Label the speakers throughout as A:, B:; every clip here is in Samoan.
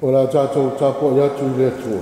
A: O le a tatou tapuai atu i le Atua.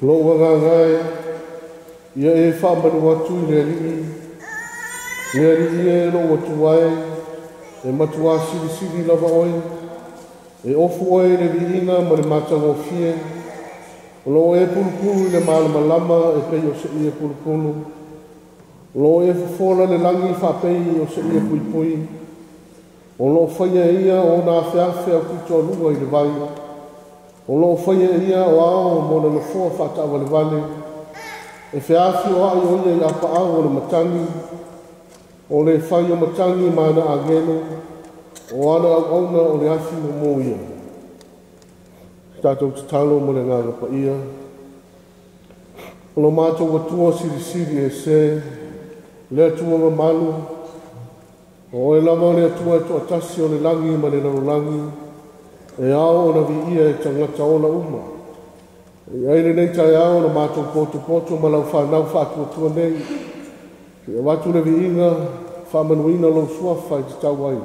A: Lou agaga e, ia e faamalu atu i le Alii, le Alii e lou Atua e, e matuā silisili lava oe, e ofu oe i le viiga ma le matagofie, o loo e pulupulu i le malamalama e pei o se ie pulupulu, o loo e fofola le lagi faapei o se ie puipui, o loo faia e ia ona afeafe au pitoaluga i le vai, o loo faia e ia o ao mo le nofoa faataavalevale, e feafi o ai o ia i apaau o le matagi, o le fai o matagi ma ana agelo, o ana auauna o le afi mumu ia. Tatou tatalo mo le agaga paia. O lo matou Atua silisili ese, le Atua mamalu, o oe lava o le Atua e toatasi o le lagi ma le lalolagi, e ao ona viia e tagata ola uma. E ai lenei taeao o le matou potopoto ma lau fanau faatuatua nei, se i avatu le viiga, faamanuina lou suafa e tatau ai.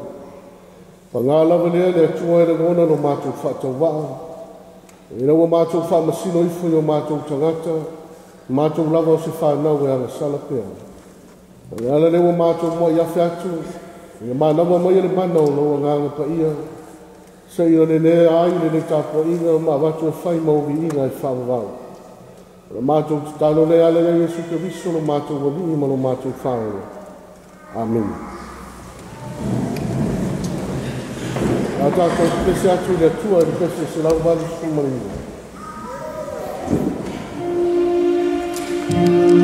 A: Paga lava lea le Atua e lagona lo matou faatauvaa, e ina ua matou faamasino ifo i o matou tagata, matou lava o se fanau e agasala pea. O le ala lea ua matou muai afe atu, ia manawa mai le mana o lou agaga paia, se i lenea ai lenei tapuaiga ma avatu e fai ma o viiga e faavavau. O le matou tatalo lea ala ia Iesu Keriso lo matou Alii ma lo matou Faaola. Amene. A tatou pese atu i le Atua i le pese 189.
B: Thank you.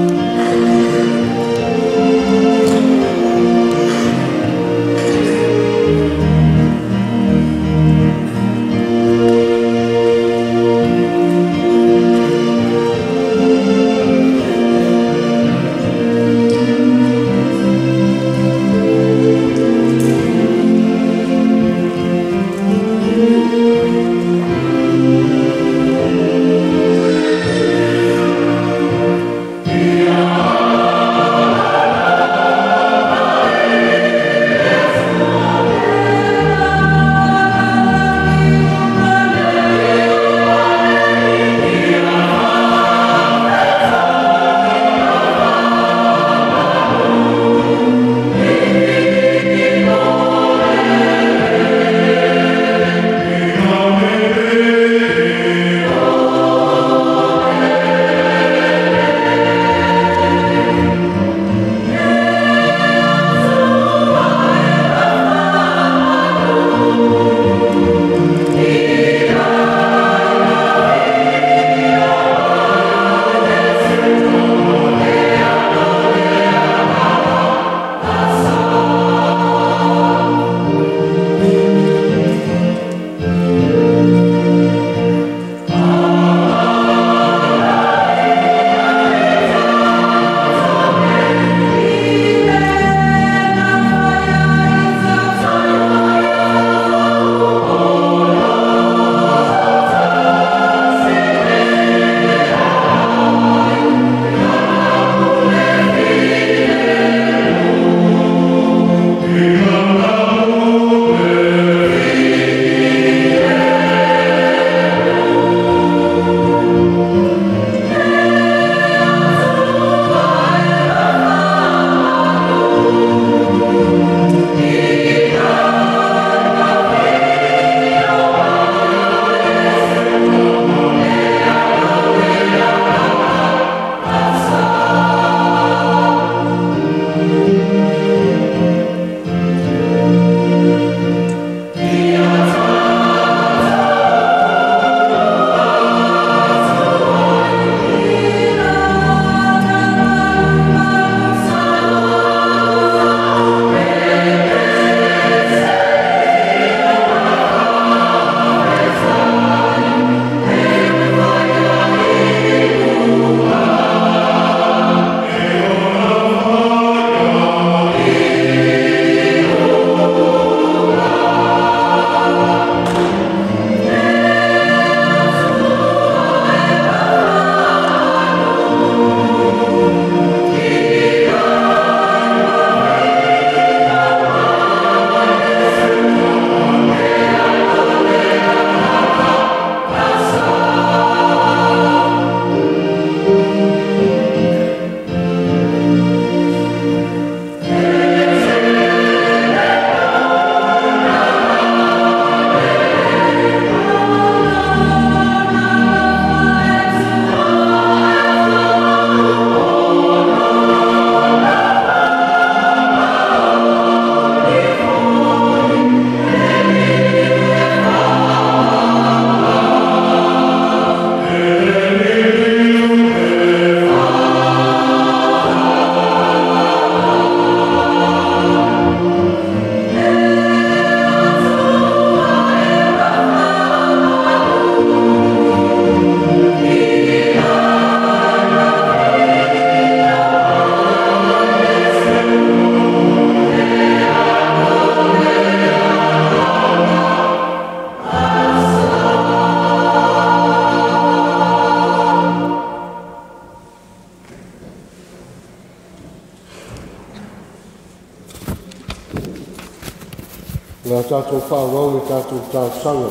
A: Le a tātou whaawau le tātou tāsaga.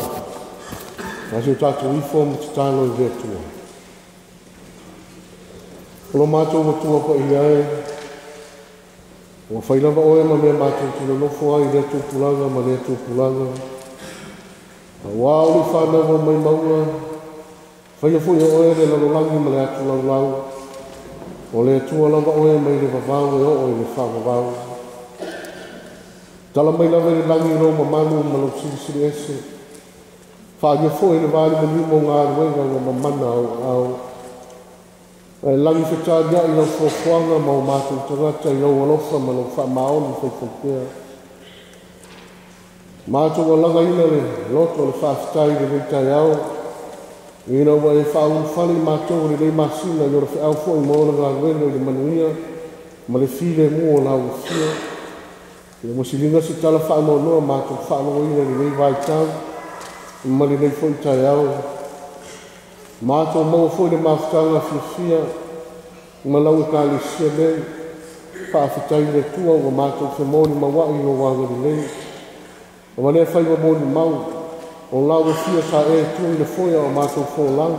A: A si o tātou ifo ma te tālo i le Atua. O lo mātou matua pa i ai, ua whailava oe ma mea mātou te nonofo ai lea tupulaga ma lea tupulaga. A ua o le whānaua mai maua, whaia fui o oe le lalolagi ma le atu laulau. O le Atua lava oe mai le vavau e oo i le whaavavau. Tala mai lava i le langi lou mamalu ma lou silisili ese. Whaagia foi le vāli maniumo ngā aluega ua mamana au au. Ae langi whetari ai lau fuafuaga ma o mātou tagata i lau alofa ma lau whaamaoni whaiwhaipea. Mātou alagaina le loto le whaafetai le nei taeao. Ina ua e whaaulufale mātou le nei masina i ora wheau foi ma ona galuega i le manuia ma le file mua o lau afio. Ia masilinga se tala whaanoanoa mātou whaalogoina le nei vaitau ma le nei foi taeao. Mātou maua foi le mafutaga fiafia ma lau ekalesia nei. Faafetai le Atua ua mātou femoli maua'i lou agalelei. Ma lea faiva moli mau o lau afia sa e tu i le foea o mātou fōlau.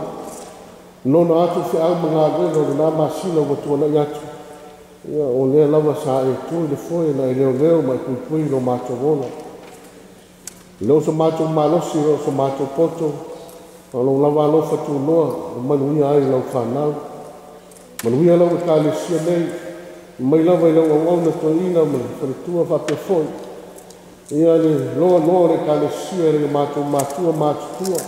A: Nona atu feau ma galuega o lenā masina ua tuana'i atu. Ia o lea lava sa e tu i le foe na e leoleo ma e puipui lo mātou ola. Leo so mātou malosi, leo so mātou poto, o lou lava alofa tunoa, o manuia ai lau whanau. Manuia lau ekalesia nei, mai lava i lau auauna toeina ma le faletua faapea foi. Ia le loa noa o le ekalesia le mātou matua matutua.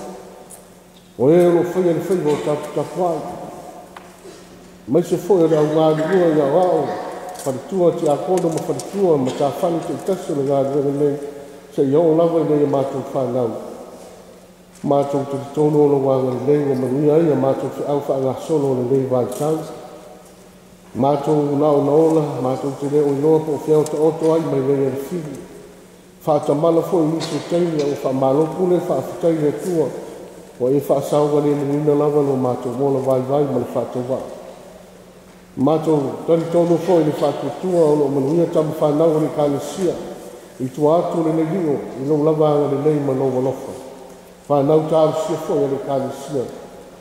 A: O e o lo whaia le whaiva o taputapuai. Mai se foi o le au ngā lua i au ao, faletua te akono ma faletua ma tāwhani te itasi o le ngā lua nei, se i o lava i nei a mātou whanau. Mātou te tonu o lo wanga nei o manuia ai a mātou whiau whaangasolo o le nei vaitau. Mātou nao naola, mātou te leo iloa po o whiau te oto ai mai nei a le whiri. Whaatamala foi nisi o teini o whaamalopule, whaafetai le Atua, o e whaasaoga le muina lava lo mātou mola vai vai ma le whaatauā. Mātou talitonu foi le whaatuatua o lo manuia tama whanau o le ekalesia, i tua atu le nei lio, i lou lava anga le nei ma lou alofa. Whanau tārusia foi a le ekalesia,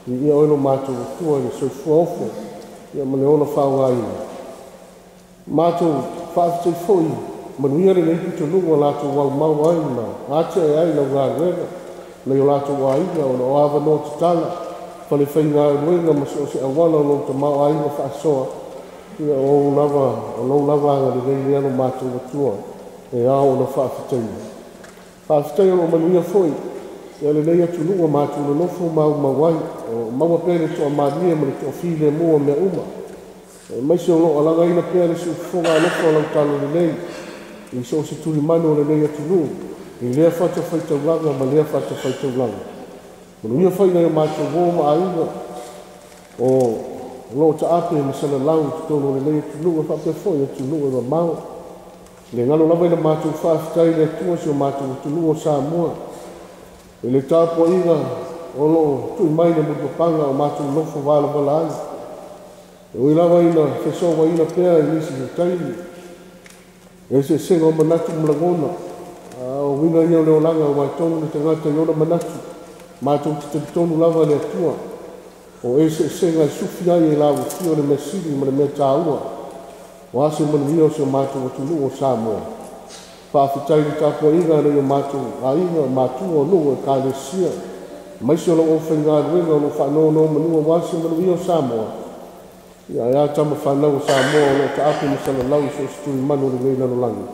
A: i ia oe lo mātou Atua i le soifua ofo, ia ma le ola whaongaina. Mātou whaafetai foi, manuia le nei pitoluga o lātou au mau ai ma atea e ai lau galuega, nei o lātou aiga o o ava noa tatala, whale whai galuega ma so o se awala o lou tamao aiga whaasoa, ia o lava, o lou lava anga le nei lea lo mātou Atua, e ao o na whaafetai. Whaafetai o lo manuia foi, ia le nei atunuu mātou nonofo mau mau ai, o maua pea le toa malie ma le toa file mua mea uma. E mai se o lo alagaina pea le siufofoga alofa o lau talo lelei, i so o se tulimanu o le nei atunuu, i lea fata whaitaulaga ma lea fata whaitaulaga. Manuia whai nei o mātou wō ma aiga, o lo taape ma salalau i totonu o le nei atunuu, e whaapea foi atunuu e mamao. Le ngalo lava i le mātou whaafetai le Atua si o mātou atunuu o Samoa. E le tāpuaiga o lo tui mai le mutupanga o mātou nofo valavala ai. E ui lava ina fesoa ina pea i nisi o taimi. E se senga o manatu mlangona. O winga ia o le olanga o waitonu le tangata i ona manatu. Mātou te talitonu lava le Atua. O e se senga e sufi ai e lau fio le mesili ma le mea tāua. O ase manuia o se mātou atunuu o Samoa. Whaafetai le tāpuaiga nei o mātou aiga, mātua o nuu e ekalesia. Maise o lau o whaingaluega o lo whaanono manua o ase manuia o Samoa. Ia ea tama whanau o Samoa o lo taape masalalau i so o se manu o le nei lalolagi.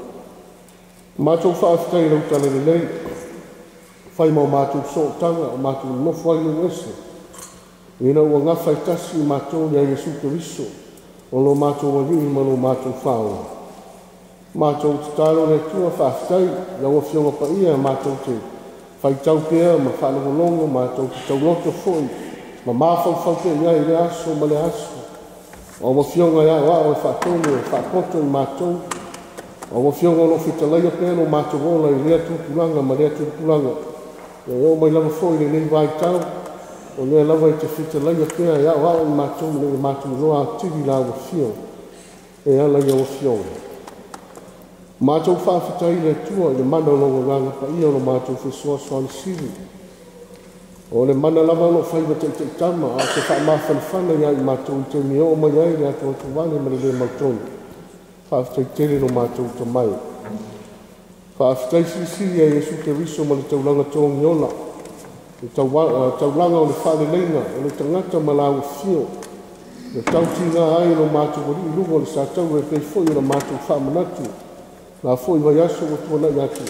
A: Mātou whaafetai lau tala lelei, whai mau mātou sootanga o mātou nofo ai o ese. Ina ua ngawhai tasi i mātou ia Iesu Keriso, o lo mātou alii ma lo mātou whaoa. Mātou te talo le Atua whaafetai, lau afioga paia mātou te whaitau pea ma whaalongolongo, mātou te tauloto foi, ma māwhauwhau pea ia i le aso ma le aso. O afioga ia o ao e whaatonu e whaapoto i mātou. O afioga o lo whitalaia pea lo mātou ola i lea tupulaga ma lea tupulaga. E o mai lava foi le nei vaitau, o lea lava i te whitalaia pea e ao ao i mātou nei mātou loa atili la afio, e ala i au afioga. Matou faafetai i le Atua i le mana o lou Agaga Paia o lo matou fesoasoani sili. O le mana lava o loo fai ma taitaitama a o se faamafanafana ia i matou i taimi e oo mai ai le atuatuvale ma le lē mautonu. Faafetai tele lo matou tamai. Faafetai silisili ia Iesu Keriso ma le taulaga togiola, le taulaga o le faaleleiga o le tagata ma lau Afio, na tautiga ai lo matou Alii i luga o le sataua e pei foi ona matou faamanatu la foi vaiaso ua tuanai atu.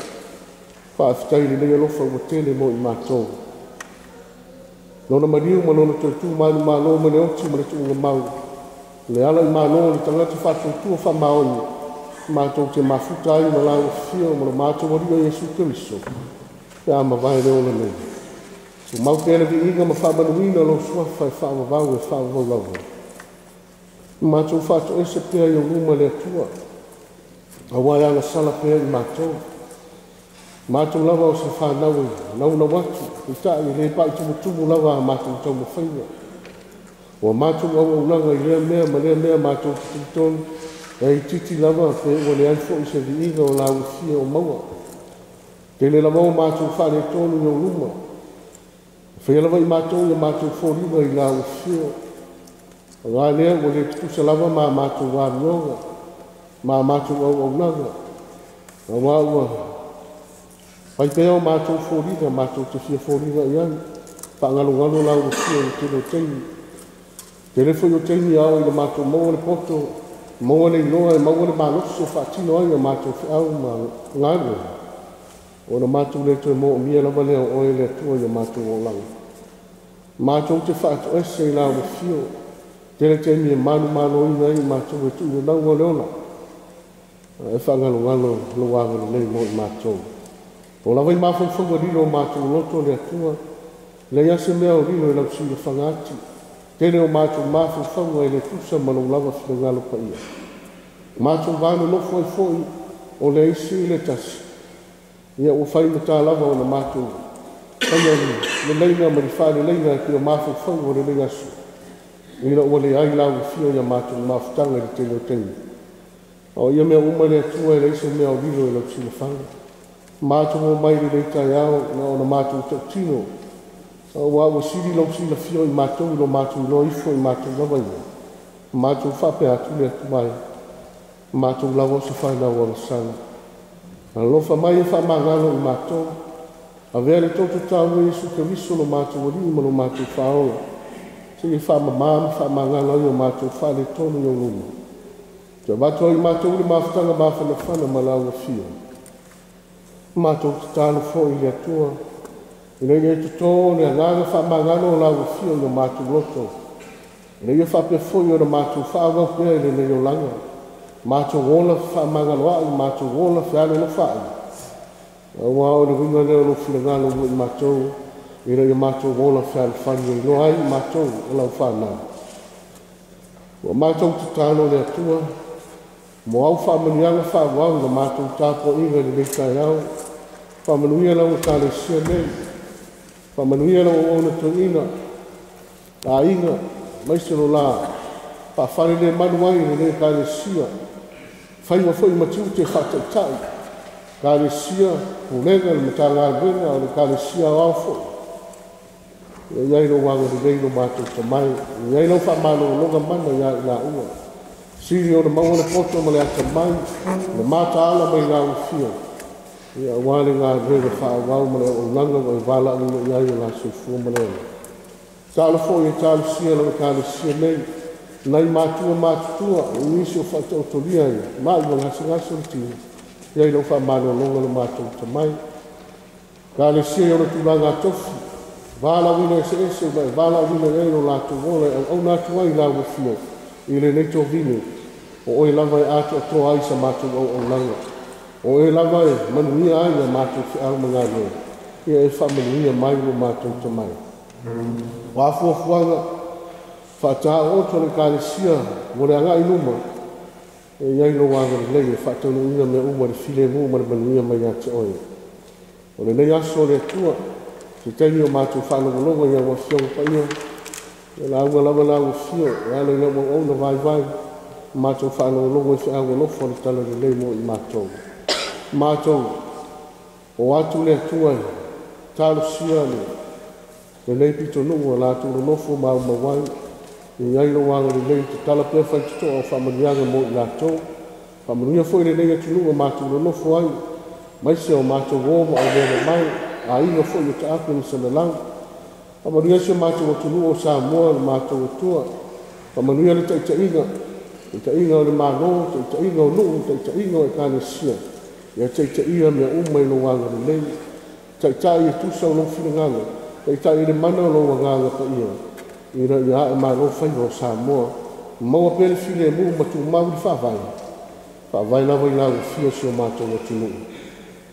A: Faafetai i lenei alofa ua tele mo i matou. Lona maliu ma lona toe tu manumalo mai le oti ma le tuugamau, le ala i malo o le tagata faatuatua faamaoni, matou te mafuta ai ma lau Afio ma lo matou Alii o Iesu Keriso, pe a mavae le ola nei. Tumau pea le viiga ma faamanuina lou suafa e faavavau e faavavau lava. Matou faatoese pea i ou luma le Atua, aua e agasala pea i matou. Matou lava o se fanau e naunau atu, peitai e le pai tumutumu lava a matou taumafaiga. Ua matou auaunaga i lea mea ma lea mea matou te talitonu, e itiiti lava pe ua leai foi se viiga o lau Afio o maua. Tele lava o matou faaletonu i ou luma. Faia lava i matou ia matou foliga i lau Afio. Aua lea ua le tutusa lava ma matou amioga, ma matou auaunaga. Aua ua fai pea o matou foliga, matou te fia foliga i ai. Faagalogalo lau Afio i le tele o taimi. Tele foi o taimi ao i le matou maua le poto, maua le iloa e maua le malosi e faatino ai o matou feau ma galuega. Ona matou le toe moomia lava lea o oe le Atua i o matou olaga. Matou te faatoese i lau Afio, tele taimi e manumaloina ai matou e tuuina naua le ola. E faagalogalo lou agalelei mo i matou. O lava i mafaufauga lilo o matou loto le Atua, leai se mea o lilo i lau silafaga ati. Tele o matou mafaufauga e le tusa ma lou lava finagalo paia. Matou vanonofo ai foi o le isi i le tasi. Ia ua faigata lava ona matou faia leleiga ma le faaleleiga e pei o mafaufauga o lenei aso. Ina ua leai lau Afio ia matou mafutaga i le tele o taimi. O ia mea uma le Atua e leai se mea o lilo i lau silafaga. Matou omai i lenei taeao na ona matou tautino. Aua ua sili lau silafia i matou i lo matou iloa ifo i matou lava ia. Matou faapea atu le Atua e. Matou lava o se fanau agasala. Alofa mai e faamagalo i matou. Avea le toto taua Iesu Keriso lo matou Alii ma lo matou Faaola. Seia faamama ma faamagalo ai o matou faaletonu i ou luma. Te avatu ai matou le mafutaga mafanafana ma lau Afio. Matou tatalo foi i le Atua, ina ia totō le agaga faamagalo o lau Afio i o matou loto. Ina ia faapea foi ona matou faaauau pea i lenei olaga. Matou ola faamagaloai, matou ola fealolofaai. Aua o le uiga lea o lou finagalo ua i matou, ina ia matou ola fealofani e iloa ai i matou o lau fanau. Ua matou tatalo le Atua, mo au faamanuiaga faaauau na matou tapuaiga i lenei taeao. Faamanuia lau Ekalesia nei, faamanuia lau auauna toeaina, aiga, maise lo la faafalelemalu ai i lenei Ekalesia, faiva foi ma tiute faataitai, Ekalesia, pulega le Matagaluega o le Ekalesia aoao foi. Ia i ai lou agalelei lo matou tamai, ia i ai lau faamalologa mana ia i laua. Sili ona maua le poto ma le atamai, le mataala mai lau Afio. Ia aua le galuega faaauau ma le auaunaga ua e valaauina i ai o la soifua ma le ola. Tatalo foi e talosia lau Ekalesia nei, nai matua matutua, o nisi o faataotolia ai, mai ma gasegase o le tino, ia i lau faamalologa lo matou tamai. Ekalesia i ona tulaga tofi, valaauina eseese ma e valaauina i ai lo latou ola e auauna atu ai lau Afio i lenei tovine, o oe lava e atoatoa ai sa matou auaunaga. O oe lava e manuia ai a matou feau ma galuega, ia e faamanuia mai lo matou tamai. O afuafuaga faataoto le Ekalesia mo le agai i luma, e i ai lou agalelei e faataunuuina mea uma le filemu ma le manuia mai ia te oe. O lenei aso o le Atua, se taimi o matou faalogologo i au afioga paia, e lauga lava lau Afio, e ala i lau auauna vaivai, matou faalogologo i feau alofa o le talalelei mo i matou. Matou o atu le Atua talosia le lenei pitonuu a latou nonofo maumau ai. E i ai lou agalelei tatala pea faitotoa o faamanuiaga mo i latou. Faamanuia foi lenei atunuu o matou nonofo ai, maise o matou o ma aumea mamao, aiga foi o Taape ma Sanalau. Faamanuia si o matou atunuu o Samoa le matou Atua. Faamanuia le taitaiga, taitaiga o le Malo, taitaiga o nuu, taitaiga o Ekalesia. Ia taitaia mea uma i lou agalelei. Taitai e tusa o lou finagalo, taitai i le mana o lou agaga paia, ina ia ae malo faiva o Samoa. Maua pea le filemu ma tumau i le faavae, faavae lava i laugafia si o matou atunuu.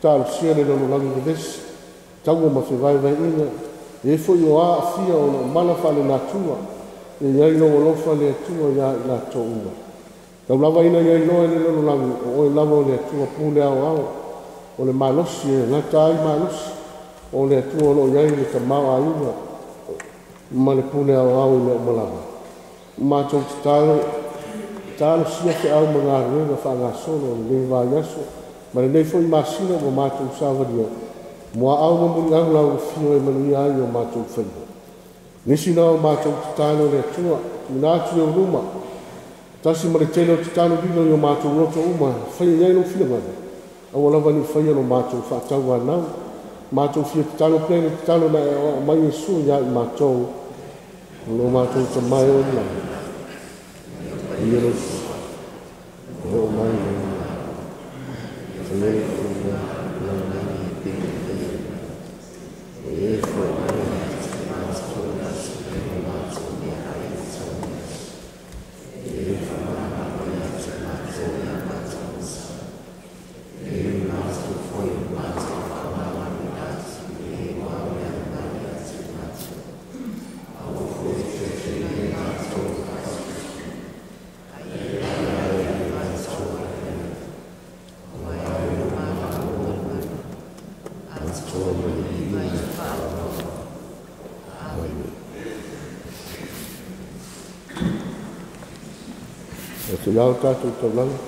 A: Talosia le lalolagi vevesi, taua ma fevaevaeaiga, e foi o aafia ona o mala faalenatura, e i ai lou alofa le Atua ia i latou uma. Tau lava ina ia iloa e le lalolagi, o oe lava o le Atua pule aoao, o le malosi e gata ai malosi, o le Atua o lo o i ai le tamaoaiga ma le pule aoao i mea uma lava. Matou tatalo, talosia feau ma galuega faagasolo o lenei vaiaso, ma lenei foi masina ua matou savalia, muaau ma muliau laugafio e manuia ai o matou faiva. Nisi na o matou tatalo le Atua, tuuina atu i ou luma, tasi ma le tele o tatalo lilo i o matou loto uma, faia i ai lou finagalo, aua lava ne i faia lo matou faatauanau, matou fia tatalo pea i le tatalo na e aoao mai Iesu ia i matou, o lo matou tama e o i le lagi. Ia lou e oo mai le faia lou finagalo e foi O te iau tātou taulanga.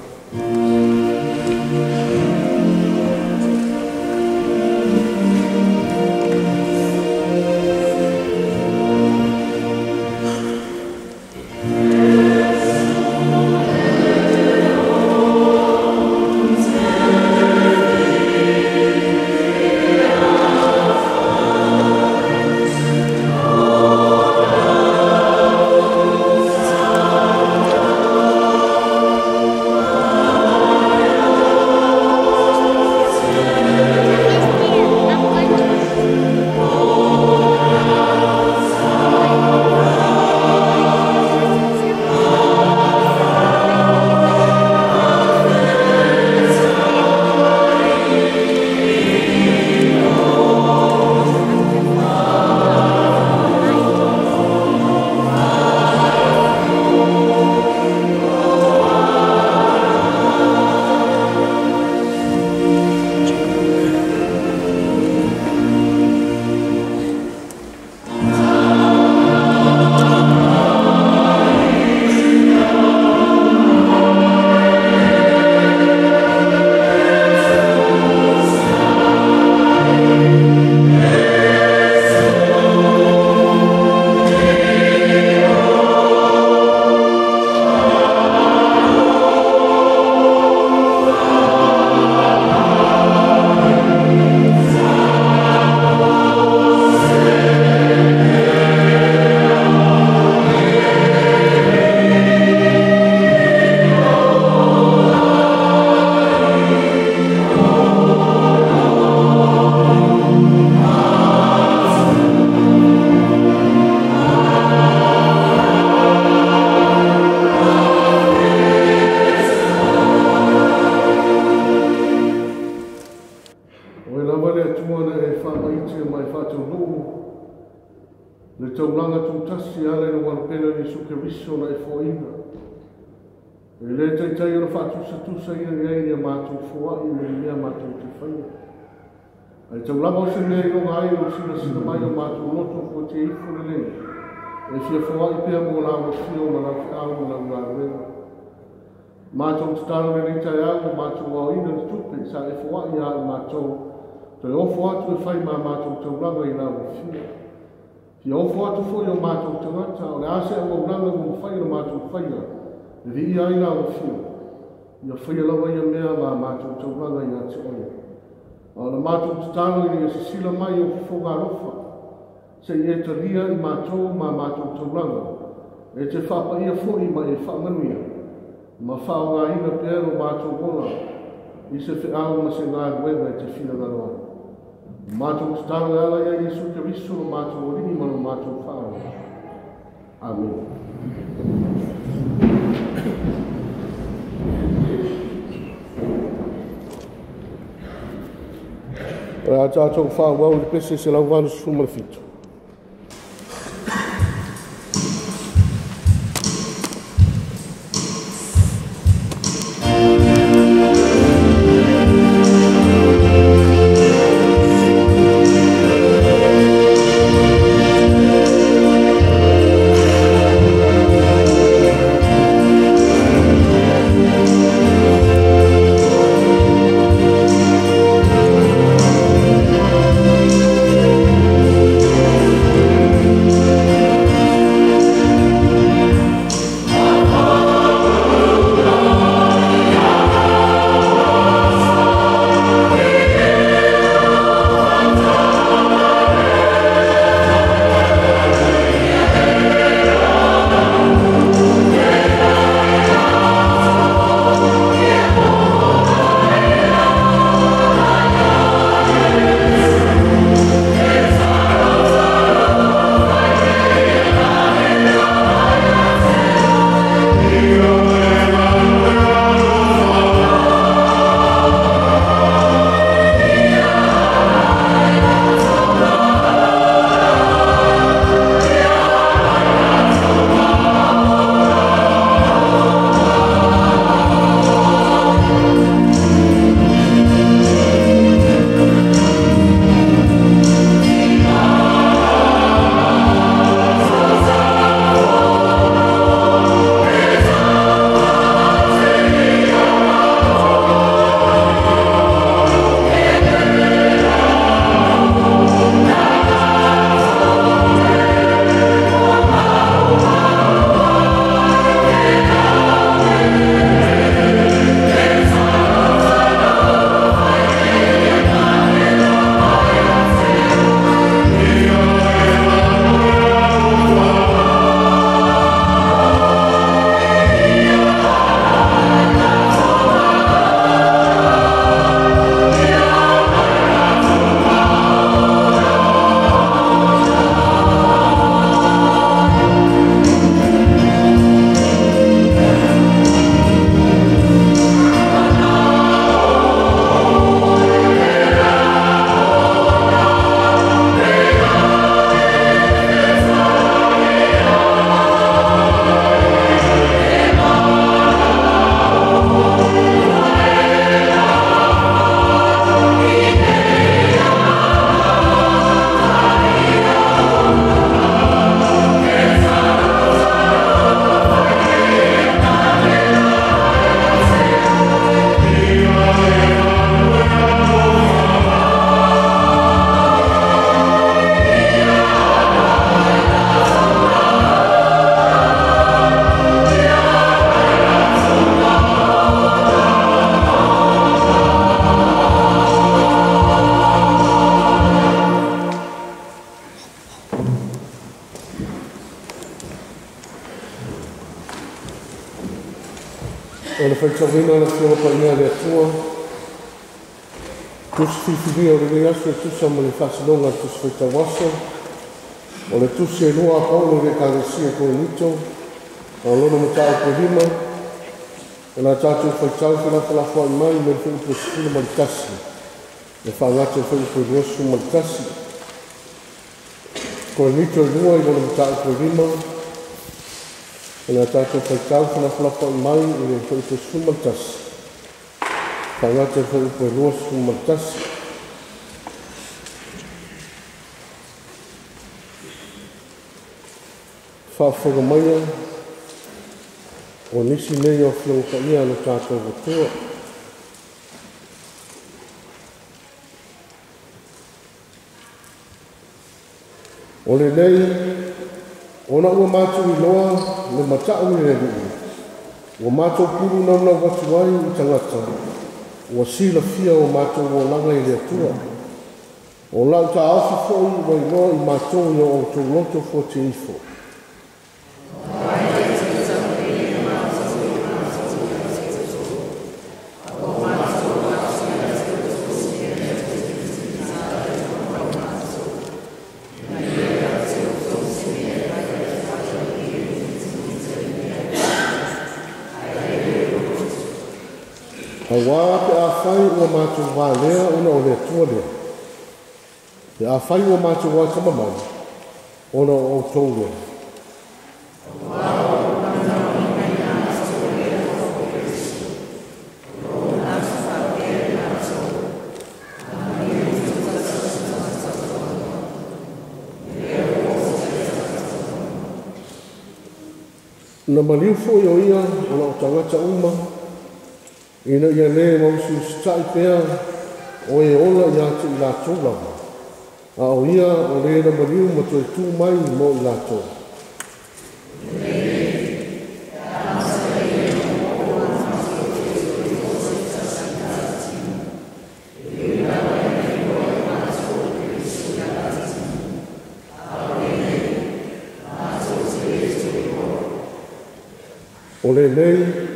A: Le taulaga tutasi ala i le walapele o Iesu Keriso na e foaina. E le taitai o le faatusatusa ia i ai ia matou foai ma le mea matou te faia. Ai taulaga o se mea i loga ai o silasila mai o matou loto fuatia ifo lelei. E fia foai pea mo lau afio ma lau feau ma lau galuega. Mātou tatalo lenei taeao ua matou aoina le tupe sa e foai ia i matou, toe ofo atu e fai ma matou taulaga i lau afio. Fia ofo atu foi o matou tagata, o le a se auaunaga ua mafai ona matou faia, e viia ai lau afio. Ia faia lava ia mea ma matou taulaga ia te oe. A o le matou tatalo ina ia sisila mai o fofoga alofa, se i e talia i matou ma matou taulaga, e te faapaia foi ma e faamanuia, ma faaaogaina pea lo matou ola i se feau ma se galuega e te finagalo ai. O matou tatalo e ala ia Iesu Keriso lo matou Alii ma lo matou Faaola. Amene. O le a tatou faaauau i le pese 187. O le faitauina le Afioga Paia le Atua, tusi filifilia o lenei aso e tusa ma le faasinoga a le tusi faitau aso, o le tusi e lua a Paulo i le Ekalesia Korinito, o lona mataupu e 5, o le a tatou faitau felafolafoai mai mai le fuaiupu 11, e faagata i le fuaiupu 21. Korinito 2 i lona mataupu e 5, o le a tatou faitau felafolafoai mai i le fuaiupu 11, faagata i le fuaiupu 21. Faafofoga maia O nisi nei o afioga paia a lo tatou Atua. O lenei, ona ua matou iloa le mata'u i le Alii, ua matou pulu naunau atu ai i tagata, ua silafia o matou olaga i le Atua. O lau taofi fo'i ua iloa i matou i o outou loto fuatia ifo. Auā pe afai ua matou valea ona o le Atua lea, pe afai ua matou atamamai ona o outou lea. Na maliu fo'i o ia ona o tagata uma, ina ia lē mausiusitai pea o e ola ia te i latou lava, a o ia o lē na maliu ma toe tū mai mo i latou. O lenei,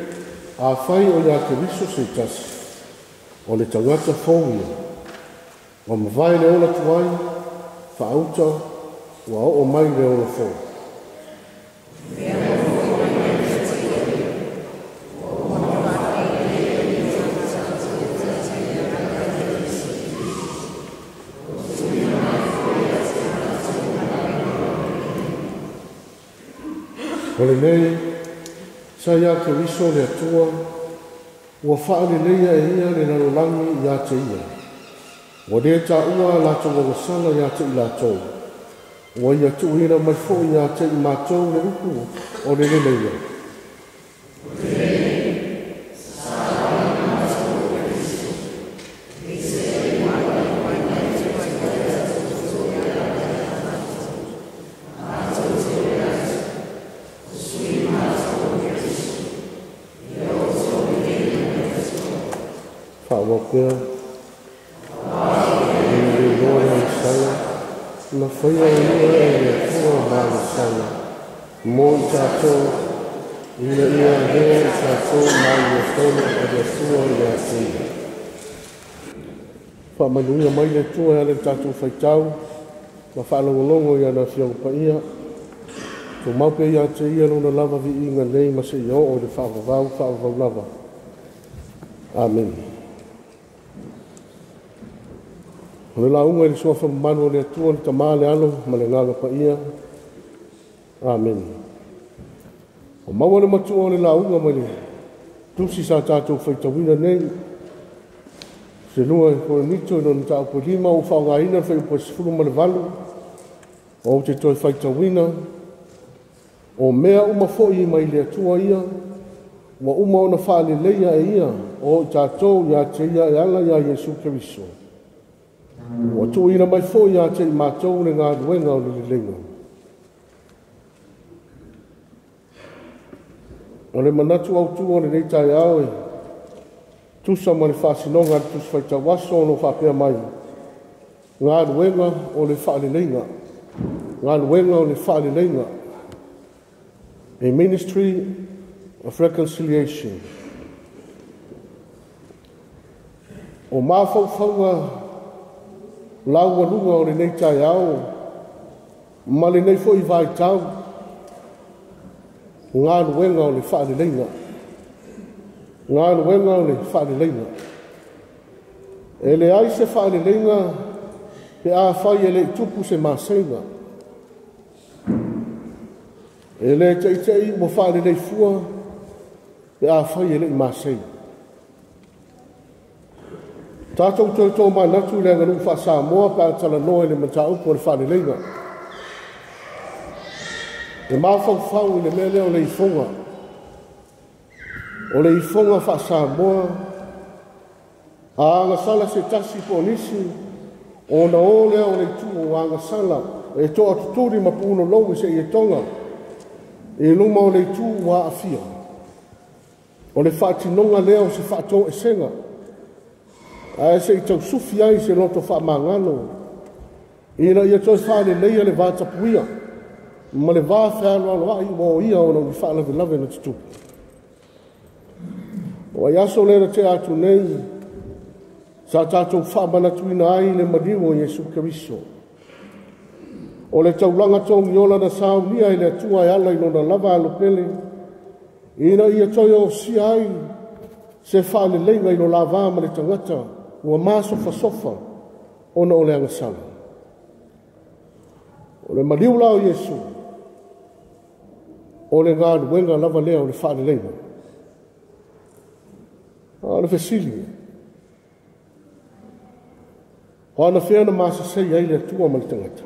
A: afai o ia Keriso se tasi, o le tagata fou ia, ua mavae le ola tuai, faauta, ua oo mai le ola fou. O lenei, sa ia Keriso le Atua, ua faaleleia e ia le lalolagi ia te ia. Ua lē taua latou agasala ia te i latou, ua ia tuuina mai fo'i ia te i matou le upu o le leleia. Faaauau pea. Ina le iloa le agasala, na faia o ia e le Atua ma agasala mo i tatou, ina ia avea i tatou ma amiotonu a le Atua ia te ia. Faamanuia mai le Atua e ala i le tatou faitau ma faalogologo i ana afioga paia. Tumau pea ia te ia lona lava viiga nei ma seia oo i le faavavau, faavavau lava. Amene. O le lauga i le suafa mamalu o le Atua, le Tama, le Alo ma le Agaga Paia. Amene. O maua le matua o le lauga mai le tusi sa tatou faitauina nei, se lua e Korinito i lona mataupu e 5, ua faaaogaina le fuaiupu e 18, ou te toe faitauina, o mea uma fo'i mai le Atua ia, ua uma ona faaleleia e ia o i tatou ia te ia e ala ia Iesu Keriso. Ua tuuina mai fo'i ia te i matou le galuega o le leleiga. O le manatu autu o lenei taeao e tusa ma le faasinoga a le Tusi Faitau Aso o lo o faapea mai, galuega o le faaleleiga. Galuega o le faaleleiga. A ministry of reconciliation. O mafaufauga laualuga o lenei taeao ma lenei fo'i vaitau, galuega o le faaleleiga. Galuega o le faaleleiga. E leai se faaleleiga pe afai e le i tupu se maseiga. E le teitei ua faalelei fua pe afai e le i masei. Tatou toe tomanatu i le aganuu faa-Samoa pe a talanoa i le mataupu o le faaleleiga. E mafaufau i le mea lea o le ifoga. O le ifoga faa-Samoa, a agasala se tasi po o nisi, ona o lea o le itu o agasala e toatutuli ma pulolou i se ietoga i luma o le itu ua aafia. O le faatinoga lea o se faatoesega, ae se i tausufi ai se loto faamagalo, ina ia toe faaleleia le vatapuia ma le va fealoaloai ua oia ona o ni faalavelave na tutupu. O ai aso lea na tea atu nei, sa tatou faamanatuina ai le maliu o Iesu Keriso. O le taulaga togiola na saunia e le Atua e ala i lona lava alopele, ina ia toe osia ai se faaleleiga i lo lava ma le tagata ua masofasofa ona o le agasala. O le maliu la o Iesu, o le galuega lava lea o le faaleleiga. A o le fesili, o anafea na masesei ai le Atua ma le tagata?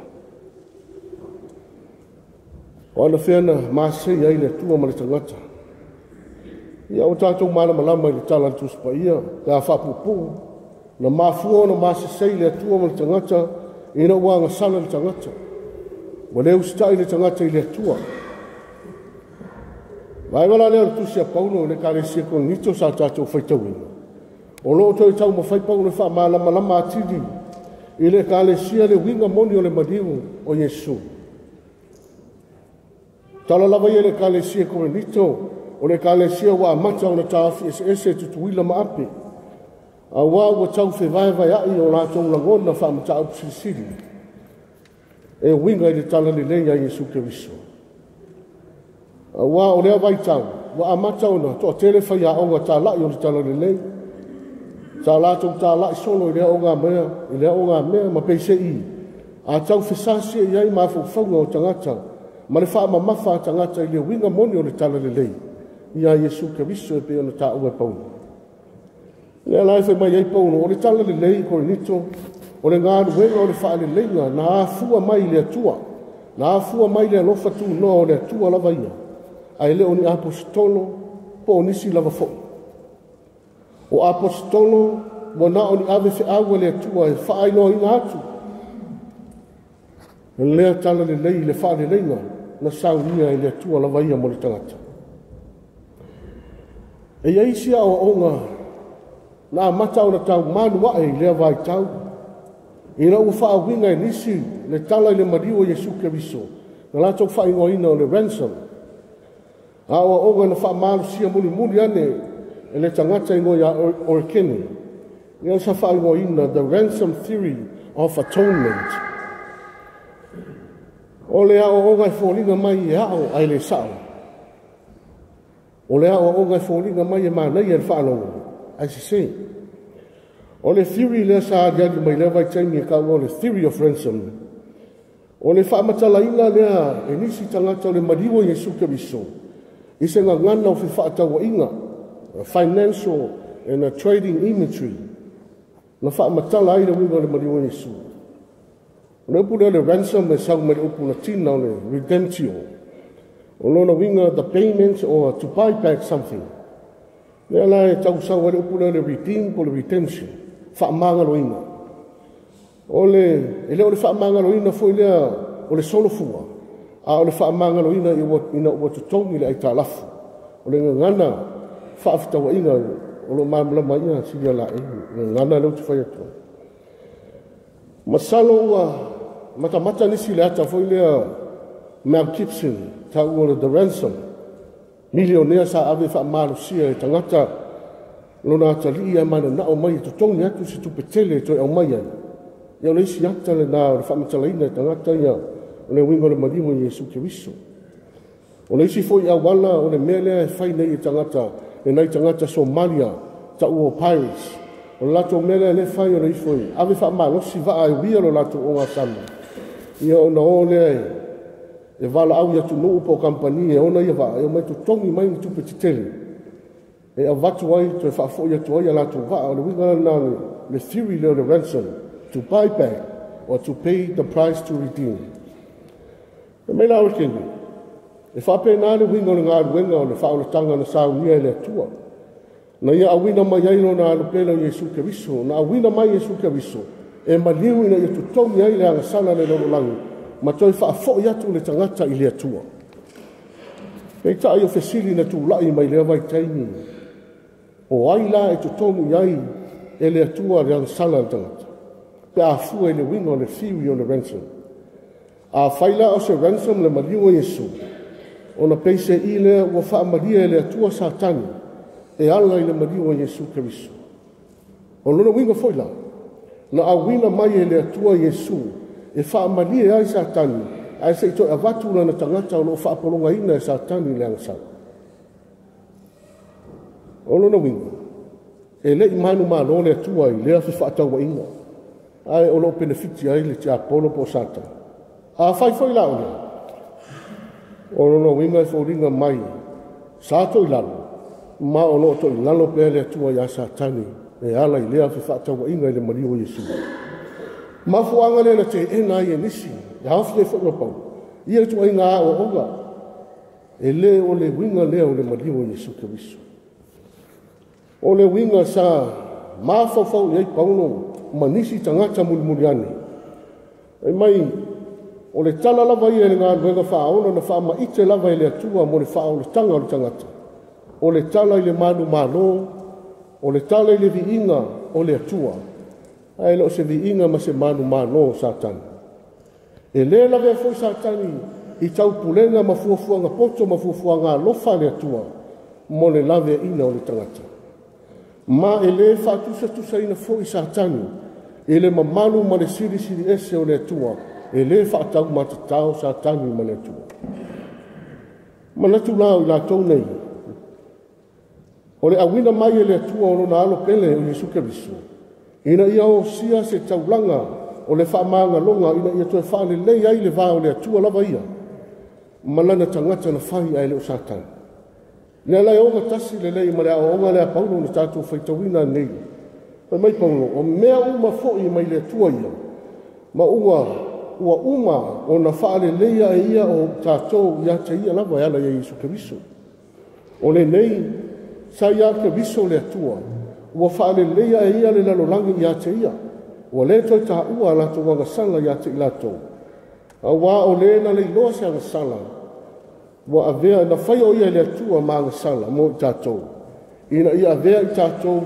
A: O anafea na masesei ai le Atua ma le tagata? Ia o tatou malamalama i le tala a le Tusi Paia, pe a faapuupuu, na mafua ona masesei le Atua ma le tagata ina ua agasala le tagata. Ua le usitai le tagata i le Atua. Vaega la lea o le Tusi a Paulo i le Ekalesia Korinito sa tatou faitauina. O loo toe taumafai Paulo e faamalamalama atili i le Ekalesia le uiga moni o le maliu o Iesu. Tala lava ia i le Ekalesia Korinito, o le Ekalesia ua amata ona taofi eseese tutuila ma ape, auā ua tau fevaevaea'i o latou lagona faamataupu silisili e uiga i le talalelei a Iesu Keriso. Auā o lea vaitau ua amata ona toatele faiaoga tala'i o le talalelei, sa latou tala'i solo i lea ogamea ma peiseai a tau fesasia'i ai mafaufauga o tagata ma le faamamafa a tagata i le uiga moni o le talalelei ia Iesu Keriso e pei ona taua e Paulo. Lea la e fai mai ai Paulo, o le talalelei i Korinito, o le galuega o le faaleleiga na afua mai i le Atua, na afua mai le alofa tunoa o le Atua lava ia, ae le o ni aposetolo po o nisi lava foi. O aposetolo ua na o ni ave feau a le Atua e faailoaina atu lea talalelei i le faaleleiga na saunia e le Atua lava ia mo le tagata. E i ai isi aoaoga na amata ona taumanu ae i lea vaitau, ina ua faauiga e nisi le tala i le maliu o Iesu Keriso, na latou faaigoaina o le ransom. Aoaoga na faamalosia mulimuli ane e le tagata igoa ia Orikene, ia sa faaigoaina the ransom theory of atonement. O le aoaoga e foliga mai e ao ae le sao. O le aoaoga e foliga mai e manaia i le faalogo ae sese. O le theory lea sa aliali mai lea vaitaimi e taua o le theory of ransom. O le faamatalaina lea e nisi tagata o le maliu o Iesu Keriso i se gagana o fefaatauaiga, financial and a trading imagery, na faamatala ai le uiga o le maliu o Iesu. O le upu lea o le ransom e sau mai le upu Latina o le redemptio. O lona uiga, the payment or to buy back something. Lea la e tausau ai le upu lea o le redeem po o le redemption, faamagaloina. O le, e le o le faamagaloina foi lea o le solofua, a o le faamagaloina ina ua totogi le aitalafu. O le gagana faafetauaiga o lo malamalama ia silia laei, gagana lea ou te fai atu ai. Masalo ua matamata nisi le ata foi lea Mel Gibson, taua o le The Ransom, milionea sa ave faamalosia e tagata lona atalii ae mananao mai e totogi atu se tupe tele e toe aumai ai. Ia o le isi ata lena o le faamatalaina e tagata ia o le uiga o le maliu o Iesu Keriso. O le isi foi auala o le mea lea e fai nei e tagata, e nai tagata Somalia, taua o pirates. O le latou mea lea le fai o le ifo i ave faamalosi vaa e uia lo latou ogasami. Ia ona o lea e valaau i atunuu po o kampani e ona ia vaa, e omai totogi mai ni tupe tetele e avatu ai, toe faafoi atu ai a latou vaa. O le uiga lena o le theory lea o le ransom, to buy back or to pay the price to redeem. E mai la o le keni, e faapena le uiga o le galuega o le faaolataga na saunia e le Atua. Na ia auina mai ai lona alo pele o Iesu Keriso, na auina mai Iesu Keriso, e maliu ina ia totogi ai le agasala le lalolagi, ma toe faafoi atu le tagata i le Atua. Peitai o fesili na tulai mai lea vaitaimi, o ai la e totogi ai e le Atua le agasala a le tagata, pe a fua i le uiga o le theory o le ransom. A fai la o se ransom le maliu o Iesu, ona peiseai lea ua faamalie e le Atua Satani e ala i le maliu o Iesu Keriso. O lona uiga foi la, na auina mai e le Atua Iesu e faamalie ai Satani, ae se i toe avatu lana tagata o loo faapologaina e Satani le agasala. O lona uiga, e le i manumalo le Atua i lea fefaatauaiga, ae o loo penefiti ai le tiapolo po o Satani. A fai foi la o lea, o lona uiga e foliga mai sa toilalo, ma o loo toilalo pea le Atua ia Satani e ala i lea fefaatauaiga i le maliu o Iesu. Mafuaaga lea na teena ai e nisi, e aofia ai foi ma Paulo, ia ituaiga aoaoga, e le o le uiga lea o le maliu o Iesu Keriso. O le uiga sa mafaufau i ai Paulo ma nisi tagata mulimuli ane. Fai mai, o le tala lava ia i le galuega faaola na faamaite lava e le Atua mo le faaolataga o le tagata. O le tala i le manumalo, o le tala i le viiga o le Atua, ae le o se viiga ma se manumalo o Satani. E le lavea foi Satani i taupulega ma fuafuaga poto ma fuafuaga alofa a le Atua mo le laveaiina o le tagata. Ma e le faatusatusaina foi Satani i le mamalu ma le silisili ese o le Atua, e le faataumatatao Satani ma le Atua. Manatu la o i latou nei, o le auina mai e le Atua o lona alo pele o Iesu Keriso, ina ia osia se taulaga o le faamagaloga, ina ia toe faalelei ai le va o le Atua lava ia ma lana tagata na fai ae le o Satani. Lea la e ogatasi lelei ma le aoaoga lea a Paulo na tatou faitauina nei. Fai mai Paulo, o mea uma foi mai le Atua ia, ma ua uma ona faaleleia e ia o tatou ia te ia lava e ala ia Iesu Keriso. O lenei sa ia Keriso le Atua, ua faaleleia e ia le lalolagi ia te ia, ua le toe taua a latou agasala ia te i latou. Auā o le na leiloa se agasala, ua avea na fai o ia e le Atua ma agasala mo i tatou, ina ia avea i tatou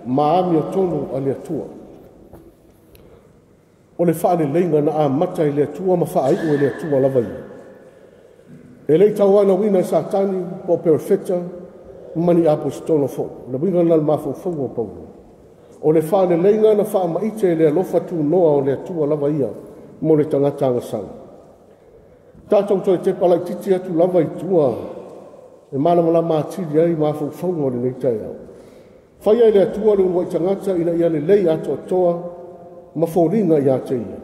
A: ma amiotonu a le Atua. O le faaleleiga na amata e le Atua ma faaiu e le Atua lava ia. E le i tauanauina e Satani po o perofeta ma ni aposetolo foi. O le uiga lena o le mafaufauga o Paulo. O le faaleleiga na faamaite e le alofa tunoa o le Atua lava ia mo le tagata agasala. Tatou toe tepa laititi atu lava i tua e malamalama atili ai mafaufauga o lenei taeao. Faia e le Atua le uluai tagata ina ia lelei atoatoa ma foliga ia te ia.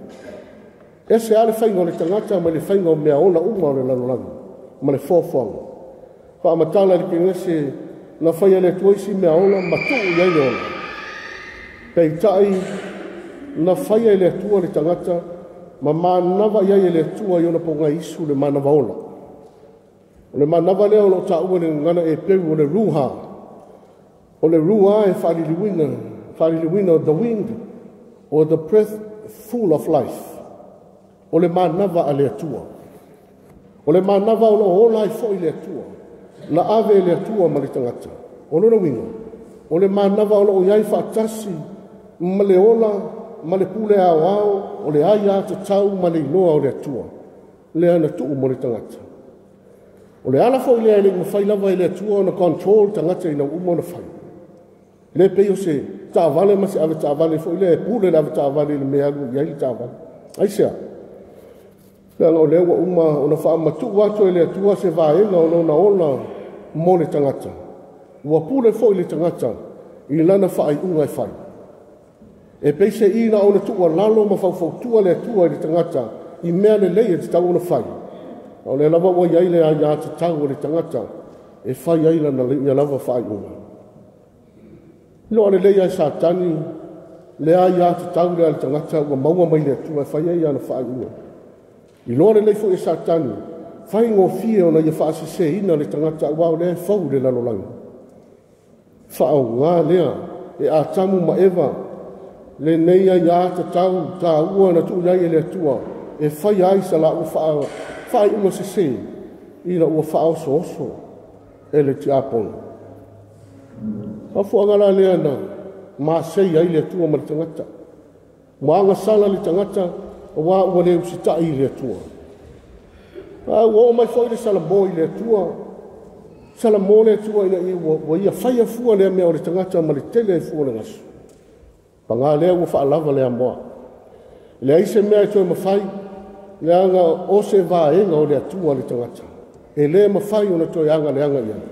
A: Ese lava le faiga o le tagata ma le faiga o mea ola uma o le lalolagi ma le foafoaga. Faamatala i le Kenese na faia le Atua isi mea ola ma tuu i ai le ola. Peitai na faia e le Atua le tagata ma manava i ai e le Atua i ona pogaisu le manava ola. O le manava lea o loo taua le gagana e peu o le ruha. O le ruha e faaliliuina the wind or the breath full of life. O le manava a le Atua. O le manava o loo ola ai foi le Atua. Na ave e le Atua ma le tagata. O lona uiga, o le manava o loo iai faatasi ma le ola ma le pule aoao o le aia tatau ma le iloa o le Atua. Lea na tuu mo le tagata. O le ala foi lea e le mafai lava e le Atua ona control tagata ina uma ona fai. Le pei o se taavale ma se ave taavale foi lea e pule le ave taavale i le mea alu i ai le taavale. Aisea? Leaga o lea ua uma ona faamatuu atu e le Atua se vaega o lona ola mo le tagata. Ua pule foi le tagata i lana faaiuga e fai. E peiseai ona tuualalo ma faufautua le Atua i le tagata i mea lelei e tatau ona fai. A o lea lava ua i ai le aia tatau o le tagata e fai ai lana ia lava faaiuga. Iloa lelei ai Satani le aia tatau lea a le tagata ua maua mai le Atua e fai ai ana faaiuga. Iloa lelei foi e Satani faigofie ona ia faasiseina le tagata aua o lea e fou le lalolagi. Faaaoga lea e Atamu ma Eva lenei aiā tatau tāua na tuu i ai e le Atua e faia ai sa laua faaiuga sesē ina ua faaosooso e le tiapono. Mafuaaga la lea na masei ai le Atua ma le tagata. Ua agasala le tagata aua ua le usitai i le Atua. A ua oo mai foi le Salamo i le Atua, Salamo le Atua ina ia ua ia faia fua lea mea o le tagata ma le tele ai fua o le gasu. Paga lea ua faalava le amoa. E leai se mea e toe mafai, leaga o se vaega o le Atua le tagata. E le mafai ona toe agaleaga i ai.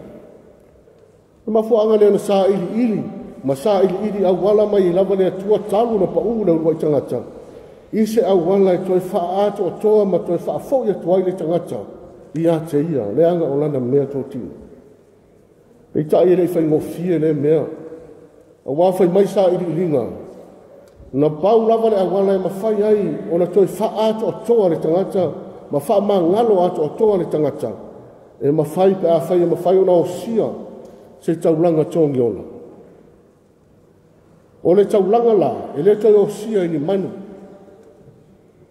A: O le mafuaaga lea na sailiili ma sailiili auala mai lava le Atua talu ona pau le uluai tagata, i se auala e toe faaatoatoa ma toe faafoi atu ai le tagata ia te ia, leaga o lana mea totino. Peitai e le i faigofie lea mea, aua fai mai sailiiliga, na pau lava le auala e mafai ai ona toe faaatoatoa le tagata ma faamagalo atoatoa le tagata, e mafai pe afai e mafai ona osia se taulaga togiola. O le taulaga la, e le toe osia i ni manu,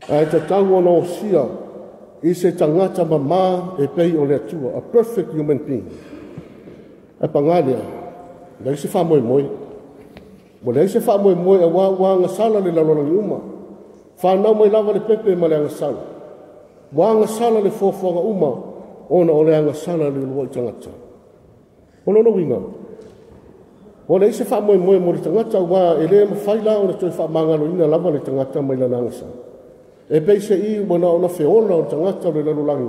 A: ae tatau ona osia i se tagata mamā e pei o le Atua, a perfect human being. Ae paga lea, leai se faamoemoe. Ua leai se faamoemoe aua ua agasala le lalolagi uma. Whanau mai lava le pepe ma le agasala. Ua agasala le fuafuaga uma ona o le agasala le uluai tagata. O lona uiga, ua leai se faamoemoe mo le tagata aua e le mafai la ona toe faamagaloina lava le tagata mai lana agasala. E pei se i ua na ona feola o le tagata o le lalolagi,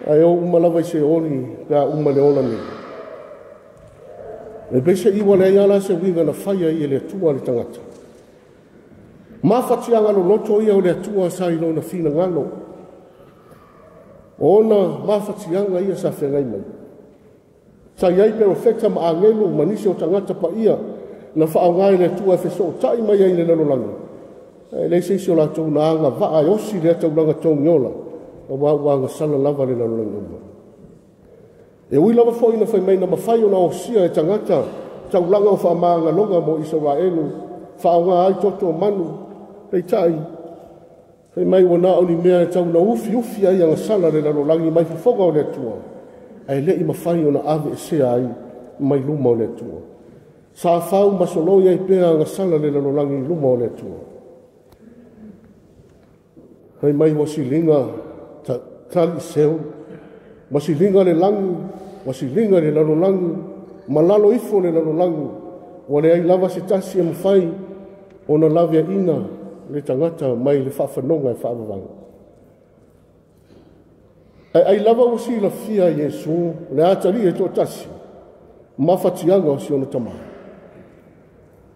A: ae o uma lava i se oli pe a uma le ola nei. E pei se i ua leai ala se uiga na fai ai e le Atua le tagata. Mafatiaga loloto ia o le Atua sa i lona finagalo. Ona mafatiaga ia sa feagai mai. Sa i ai perofeta ma agelu ma nisi o tagata paia na faaaoga e le Atua e fesootai mai ai i le lalolagi. E leai se isi o latou na agavaa e osi lea taulaga togiola, aua ua agasala lava le lalolagi uma. E ui lava foi na fai mai na mafai ona osia e tagata taulaga o faamagaloga mo Isaraelu, faaaoga ai toto o manu, peitai, fai mai ua na o ni mea e tau na ufiufi ai agasala le lalolagi mai fofoga o le Atua, ae le'i mafai ona aveesea ai mai luma o le Atua. Sa fau ma soloi ai pea agasala le lalolagi i luma o le Atua. Fai mai ua siliga tali seu, ua siliga le lagi, ua siliga le lalolagi, ma lalo ifo le lalolagi, ua leai lava se tasi e mafai ona laveaina le tagata mai le faafanoga e faavavau. Ae ai lava ua silafia Iesu le atalii e toatasi, mafatiaga o si ona tamā.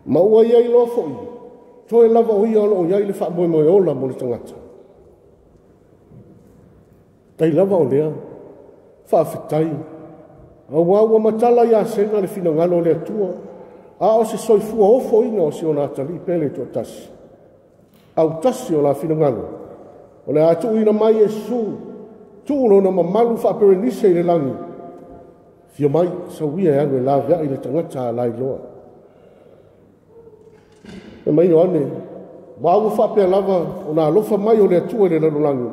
A: Ma ua iai loa foi, toe lava o ia o loo iai le faamoemoe ola mo le tagata. Tai lava o lea, faafetai, aua ua matala ia sega le finagalo o le Atua, a o se soifua ofoina o si ona atalii pele toatasi. Autasi o la finagalo, o le a tuuina mai Iesu, tuu lona mamalu faaperenise i le lagi, fia mai sauia e alu e laveai le tagata a lailoa. E mai Ioane, ma ua faapea lava ona alofa mai o le Atua i le lalolagi,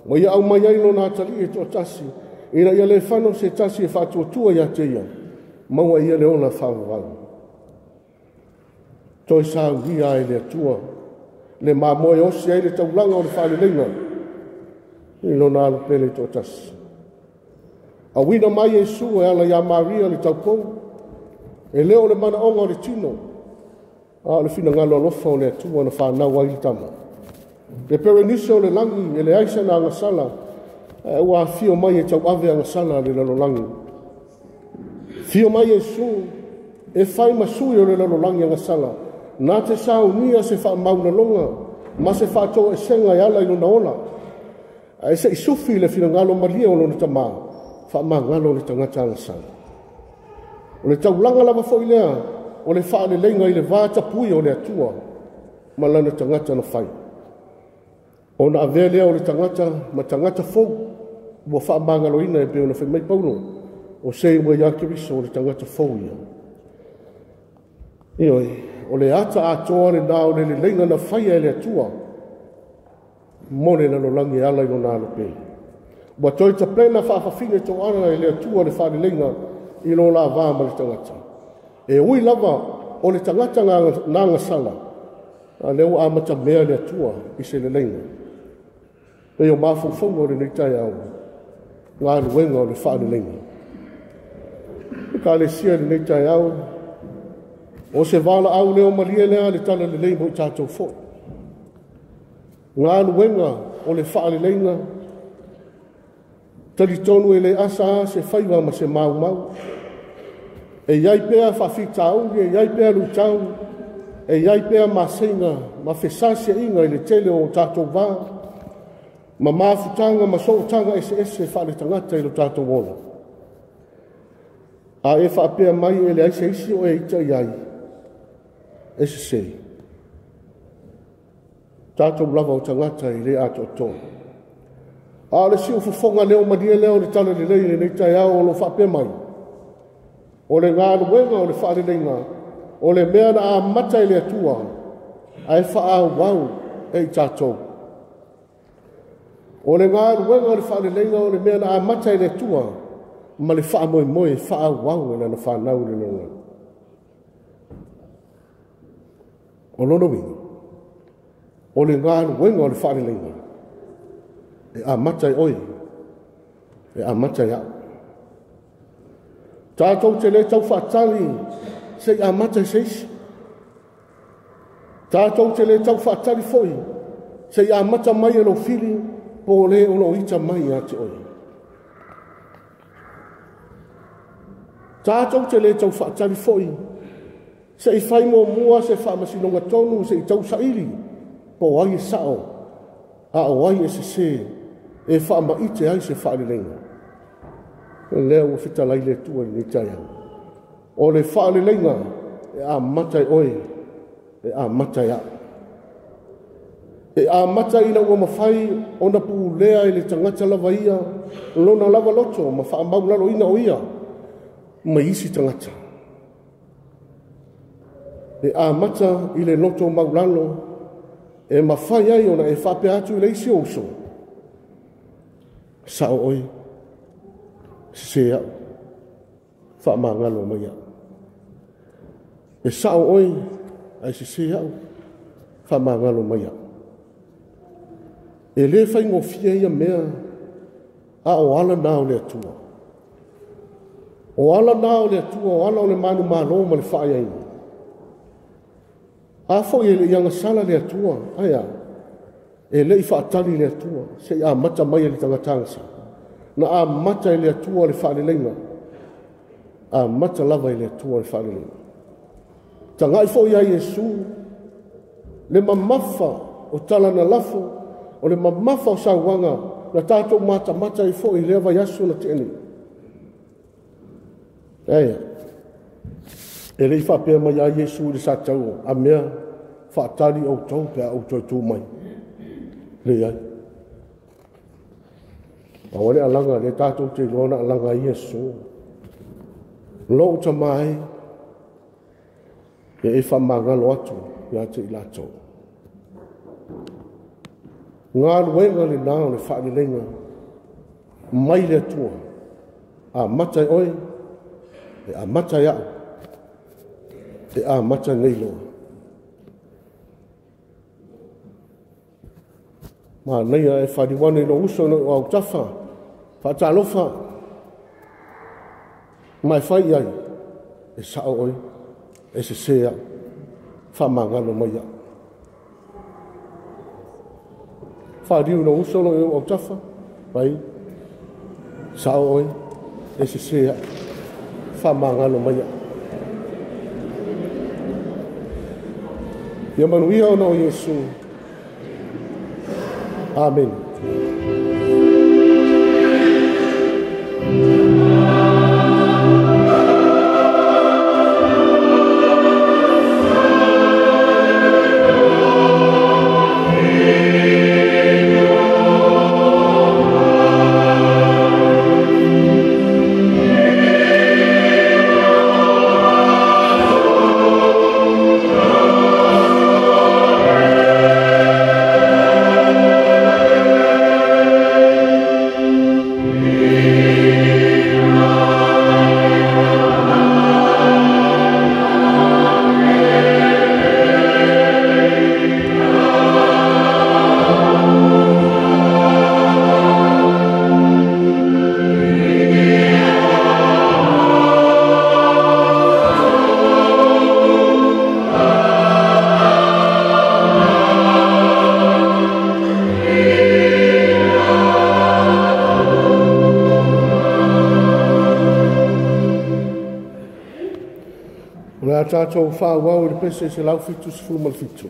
A: ma ia aumai ai lona atalii e toatasi, ina ia le fano se tasi e faatuatua ia te ia, maua ia le ola faavavau. Toe saunia ai le Atua, le mamoe osi ai le taulaga o le faaleleiga, i lona alo pele toatasi. Auina mai Iesu e ala ia Maria le taupou, e le o le manaoga o le tino, a o le finagalo alofa o le Atua na whanau ai le tama. Le perenise o le lagi e leai sana agasala, ae ua afio mai e tauave agasala le lalolagi. Fio mai Iesu e fai ma sui o le lalolagi agasala, na te saunia se faamaunaloga ma se faatoesega e ala i lona ola. Ae se i sufi le finagalo malie o lona tamā, faamagalo le tagata agasala. O le taulaga lava foi lea, o le faaleleiga i le va tapui o le Atua ma lana tagata na fai. Ona avea lea o le tagata ma tagata fou, ua faamagaloina e pei ona fai mai Paulo, O se ua ia Keriso o le tagata fou ia. Ioe, o le ata atoa lenā o le leleiga na faia e le Atua mo le lalolagi e ala i lona alo pele. Ua toe tapena faafafine toaga e le Atua le faaleleiga i lo la va ma le tagata. E ui lava o le tagata na agasala, a lea ua amatamea le Atua i se leleiga. Pei o mafaufauga o lenei taeao, galuega o le faaleleiga. Ekalesia i lenei taeao, o se valaau leo malie lea le talalelei mo i tatou foi. Galuega o le faaleleiga, talitonu e le asa lava se faiva ma se maumau. E i ai pea faafitauli, e i ai pea luitau, e i ai pea maseiga ma fesasiaiga i le tele o tatou va, ma mafutaga ma sootaga eseese faaletagata i lo tatou ola. A e faapea mai e leai se isi o e ita i ai, e sese. Tatou lava o tagata e le atoatoa. A o le siufofoga leo malie lea o le talalelei i lenei taeao o lo o faapea mai, o le galuega o le faaleleiga, o le mea na amata e le Atua, ae faaauau e i tatou. O le galuega o le faaleleiga o le mea na amata e le Atua, ma le faamoemoe e faaauau e lana fanau i le lalolagi. O lona uiga, o le galuega o le faaleleiga, e amata e oe, e amata e au. Tatou te le tau faatali se i amata e se isi. Tatou te le tau faatali foi se i amata mai e lou fili po o le o lo o ita mai ia te oe. Tatou te le tau faatali foi se i fai muamua se faamasinoga tonu se i tausaili po o ai e sao a o ai e sese e faamaite ai se faaleleiga. O lea ua fetalai le Atua i lenei taeao. O le faaleleiga e amata e oe, e amata e au. E amata ina ua mafai ona pulea e le tagata lava ia lona lava loto ma faamaulaloina o ia ma isi tagata. E amata i le loto maulalo e mafai ai ona e faapea atu i le isi ou uso, sao oe, sese au, faamagalo mai au. E sao oe, ae sese au, faamagalo mai au. E le faigofie ia mea, a o ala na o le Atua. O ala na o le Atua, o ala o le manumalo ma le faaiaina. A foi e le i agasala le Atua, ae a, e le i faatali le Atua, se i amata mai e le tagata agasala. Na amata e le Atua le faaleleiga, amata lava e le Atua le faaleleiga. Tagai foi ia Iesu, le mamafa o tala na lafo, o le mamafa o sauaga, na tatou matamata ai foi i lea vaiaso na tea nei. Ae, e le i faapea mai a Iesu i le satau, a mea faatali outou pe a outou tu mai. Leai. Aua le alaga, le tatou te iloa na alaga ai Iesu. Lou tama e, e faamagalo atu ia te i latou. Galuega lenā o le faaleleiga mai le Atua. Amata e oe, e amata e au, e amata nei loa. Manaia e faliuane i lou uso i lou autafa, faatalofa, ma e fai i ai, e sao oe, e sese au, faamagalo mai au. Faliu i lou uso i lou autafa, fai, sao oe, e sese au, faamagalo mai au. Ia manuia ona o Iesu. Amen. O le a tatou faaauau i le pese 177.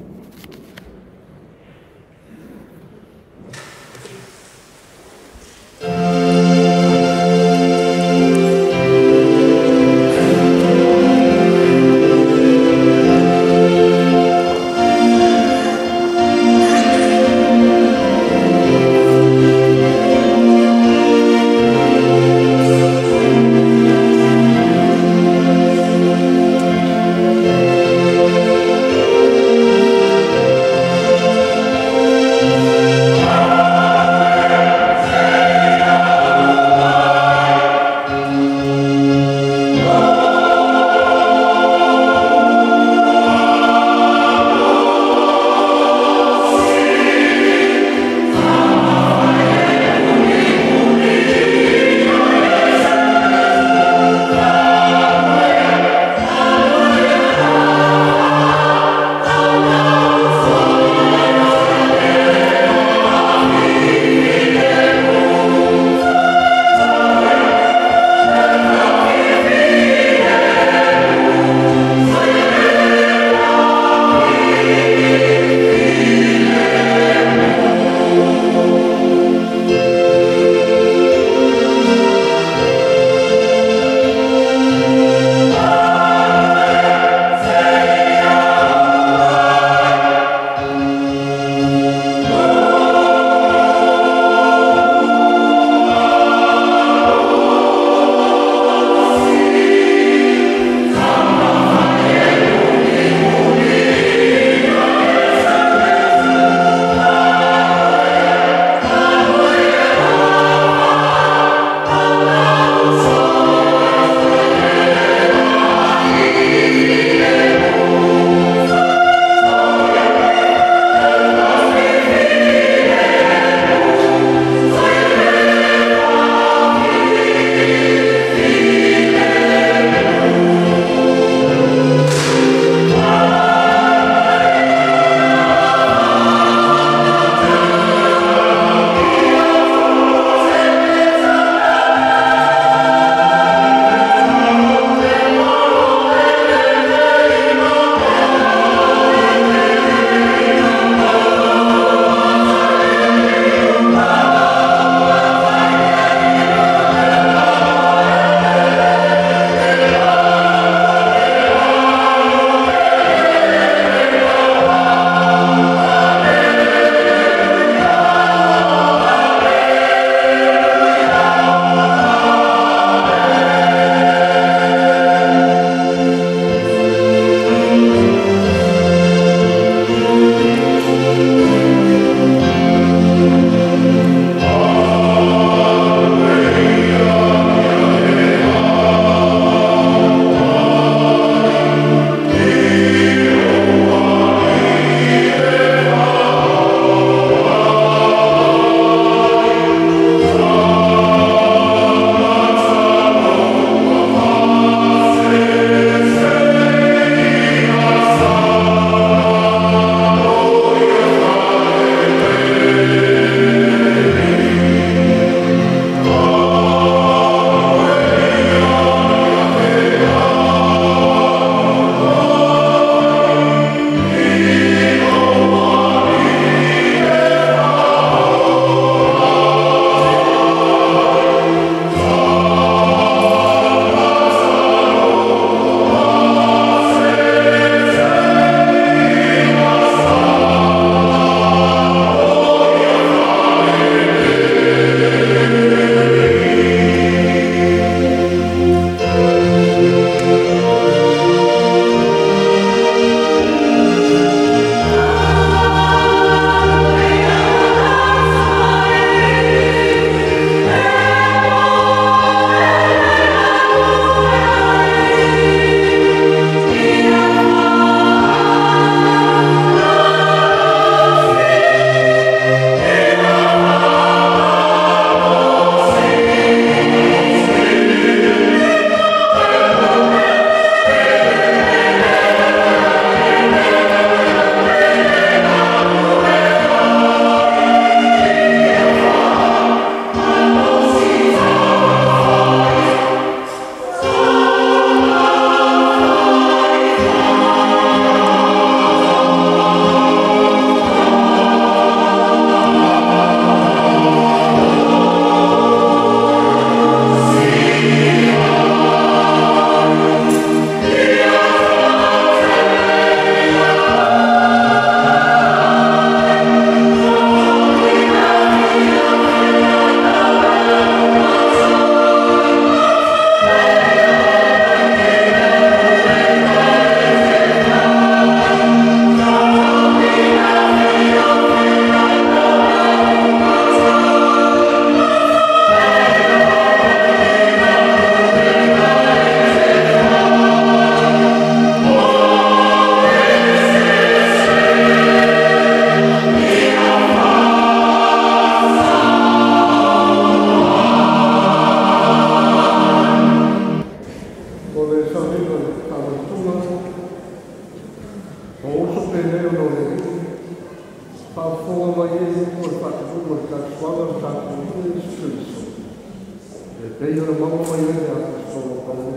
A: Le sauniga o le faamanatuga o uso penei ona o le Alii faafofoga mai e upu o le faatanuga o le talisuaga o le tatou Alii Iesu Keriso e pei ona maua mai ai le Aposetolo o Paulo.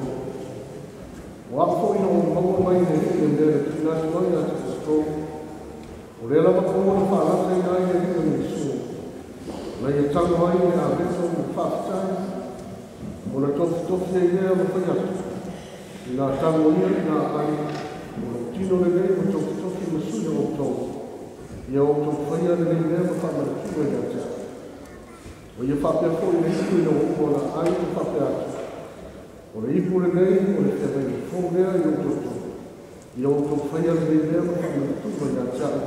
A: Ua au foi na ou maua mai le Alii le mea na tuuina atu ai ia te outou, o lea lava taua na faalataina ai le Alii o Iesu, na ia tago ai le aveto ma faafetai, ona tofitofi ai lea ma fai atu, ina tago ia ina ai, o lou tino lenei ua tofitofi ma sui o outou, ia outou faia lenei mea ma faamanatuga ia te au. O ia faapea foi le ipu ina ua uma ona ai ma faapea atu, o le ipu lenei o le feagaiga fou lea i outou, ia outou faia lenei mea ma faamanatuga ia te au,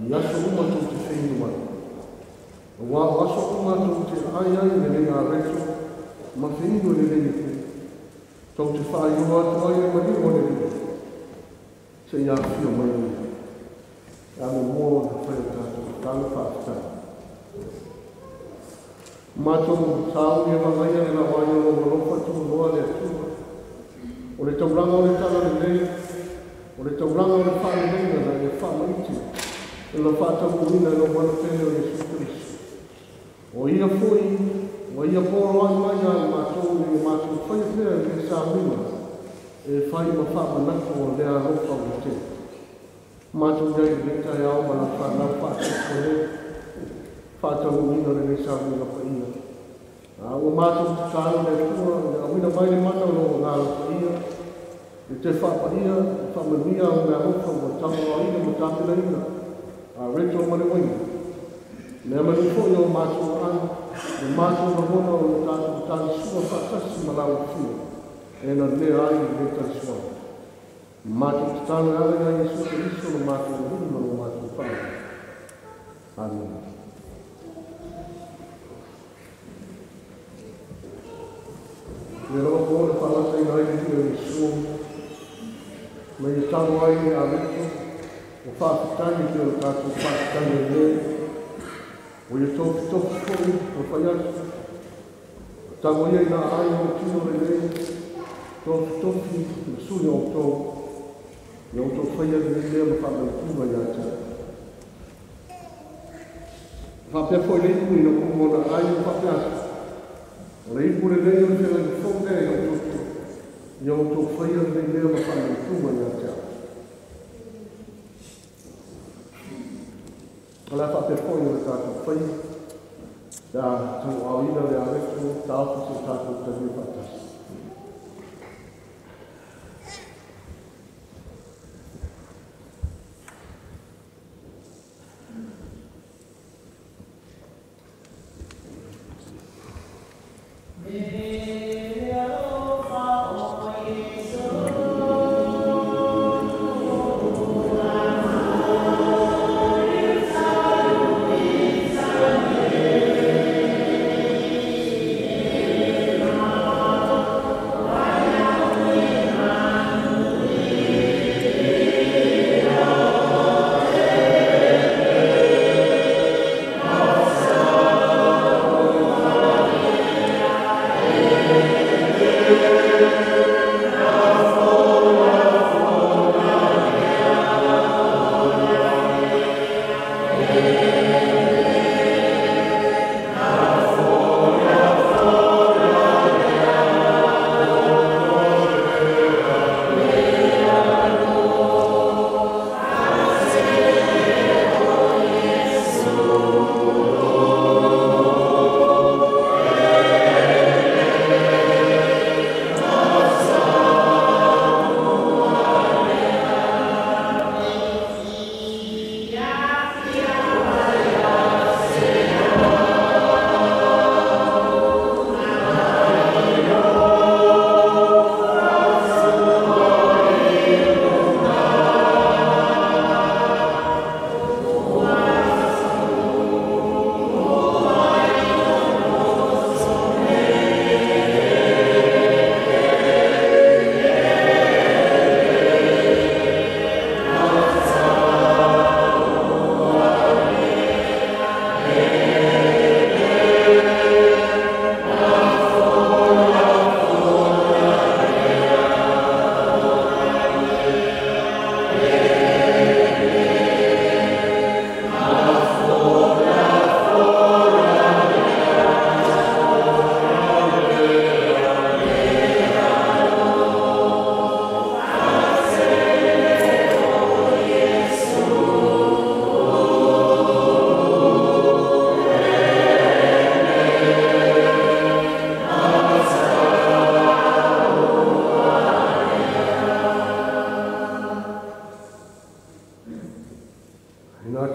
A: i aso uma tou te feinu ai. Aua o aso uma tou te ai ai lenei areto, ma feinu lenei ipu, tou te faailoa atu ai e maliu o le Alii, seia afio mai o ia. E a muamua ona fai o tatou tatalo faafetai. Matou sauni e magaia le lauai o lou alofa tuuloa le Atua. O le taulaga o le tala lenei, o le taulaga o le faaleleiga na e faamaiti, e na faataunuuina e lou Ana pele o Iesu Keriso. O ia foi, ua ia poloai mai ia i matou ina ia matou faia pea i le sauniga e fai ma faamanatu o lea alofa ua tele. Matou iai i lenei taeao ma lau fanau faatasi nei, faataunuuina lenei sauniga paia. A ua matou tatalo le Atua ina auina mai le mana o lou Agaga Paia, e te faapaia e faamanuia au meaalofa ua tagoaina ma tapenaina, areto ma le uaina. Mea manu foi o matou ai, le matou lagona o le tatou talisua faatasi ma lau afio, e nanea ai lenei talisuaga. Matou tatalo e ala ia Iesu Keriso lo matou Alii ma lo matou Faavae. Amen. Le lava po na faalataina ai le Alii o Iesu, ma ia tago ai le areto, o faafetai e pei o le tatou faafetai ai nei, o ia tofitofi foi ma fai atu, tago ia ina ai o le tino lenei, tofitofi ma sui o outou, ia outou faia lenei mea ma faamanatuga ia te au. Faapea foi le ipu ina ua uma ona ai ma faapea atu, o le ipu lenei o le feagaiga fou lea i outou, ia outou faia lenei mea ma faamanatuga ia te au. O le a faapea foi o le tatou faia, pe a tauaaoina le areto, taofi se tatou talia faatasi.
B: Amen.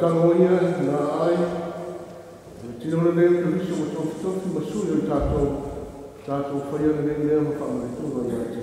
A: Tago ia na ai le tino lenei o Keriso ua tofitofi ma sui o i tatou, tatou faia lenei mea ma faamanatuga ia te.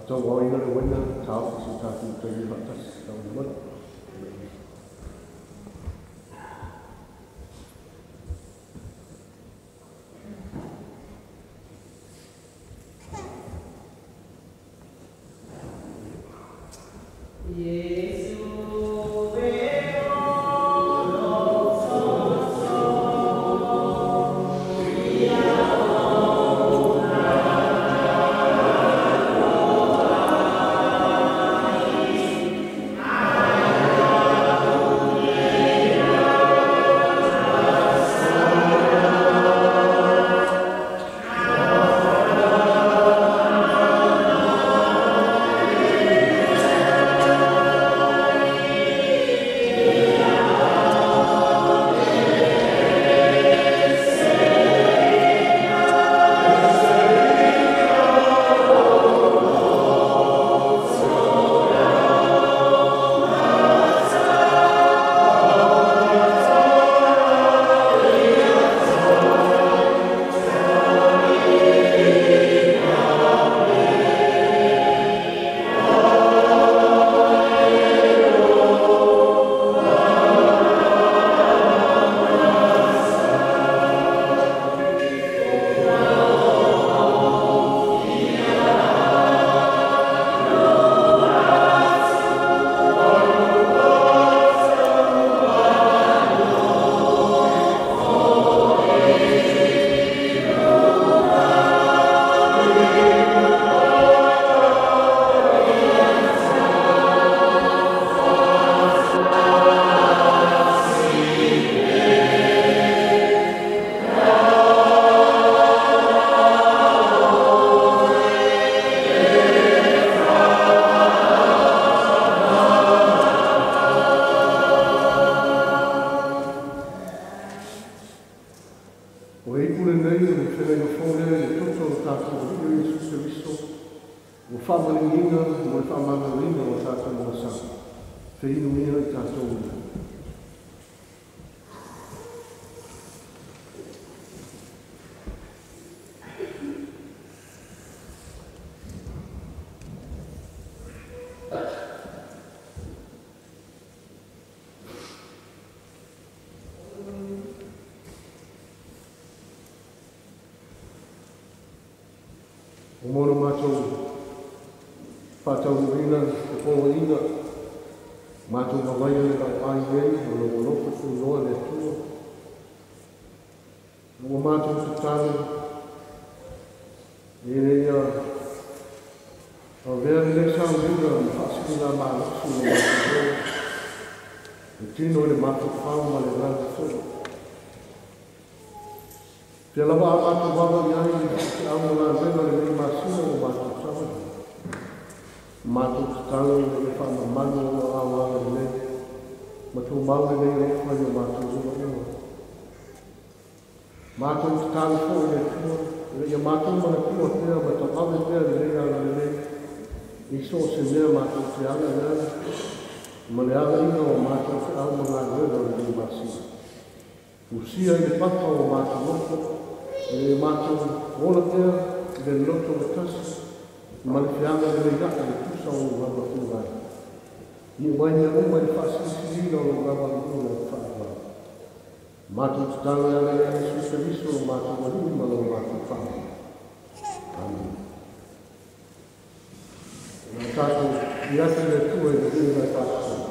A: Tau au ina le waina, tau si tātou taimi whatasi, tau na mai. O mono mātou whātauruina, te pōina, mātou mawaia le lau ai ei, o lo alofa tūnoa le Atua. Ua mātou tatalo, e ia avea le sauliga ma whaasiri ngā mālasu o mātou, e tino i le mātou whao ma le ranga foi. Pia lava a mātou wawa i ai te au ngā wena le nei masina o mātou sawa. Mātou tatalo i le whaamamanu o au au nei, ma tō mau le nei rofa i o mātou rua ewa. Mātou tatalo fo i le tua, ia mātou mana tua pea, ma tau pea le nei ala le nei, i so se mea mātou te ala le ala, ma le ala ina o mātou te au ngā wena o le nei masina. Usia i le papa o mātou loto, e mātou ola pea, i le loto o tasi, ma le whianga le lei aka le tusa o ngawa tūrai. I mai mea uma i le whaasisilina o ngawa tūrai o whaawai. Mātou tatalo e ala e Iesu Keriso o mātou alii ma lo mātou whaawai. Amen. Nā tātou i atu le tua i le ua mai whaasisili.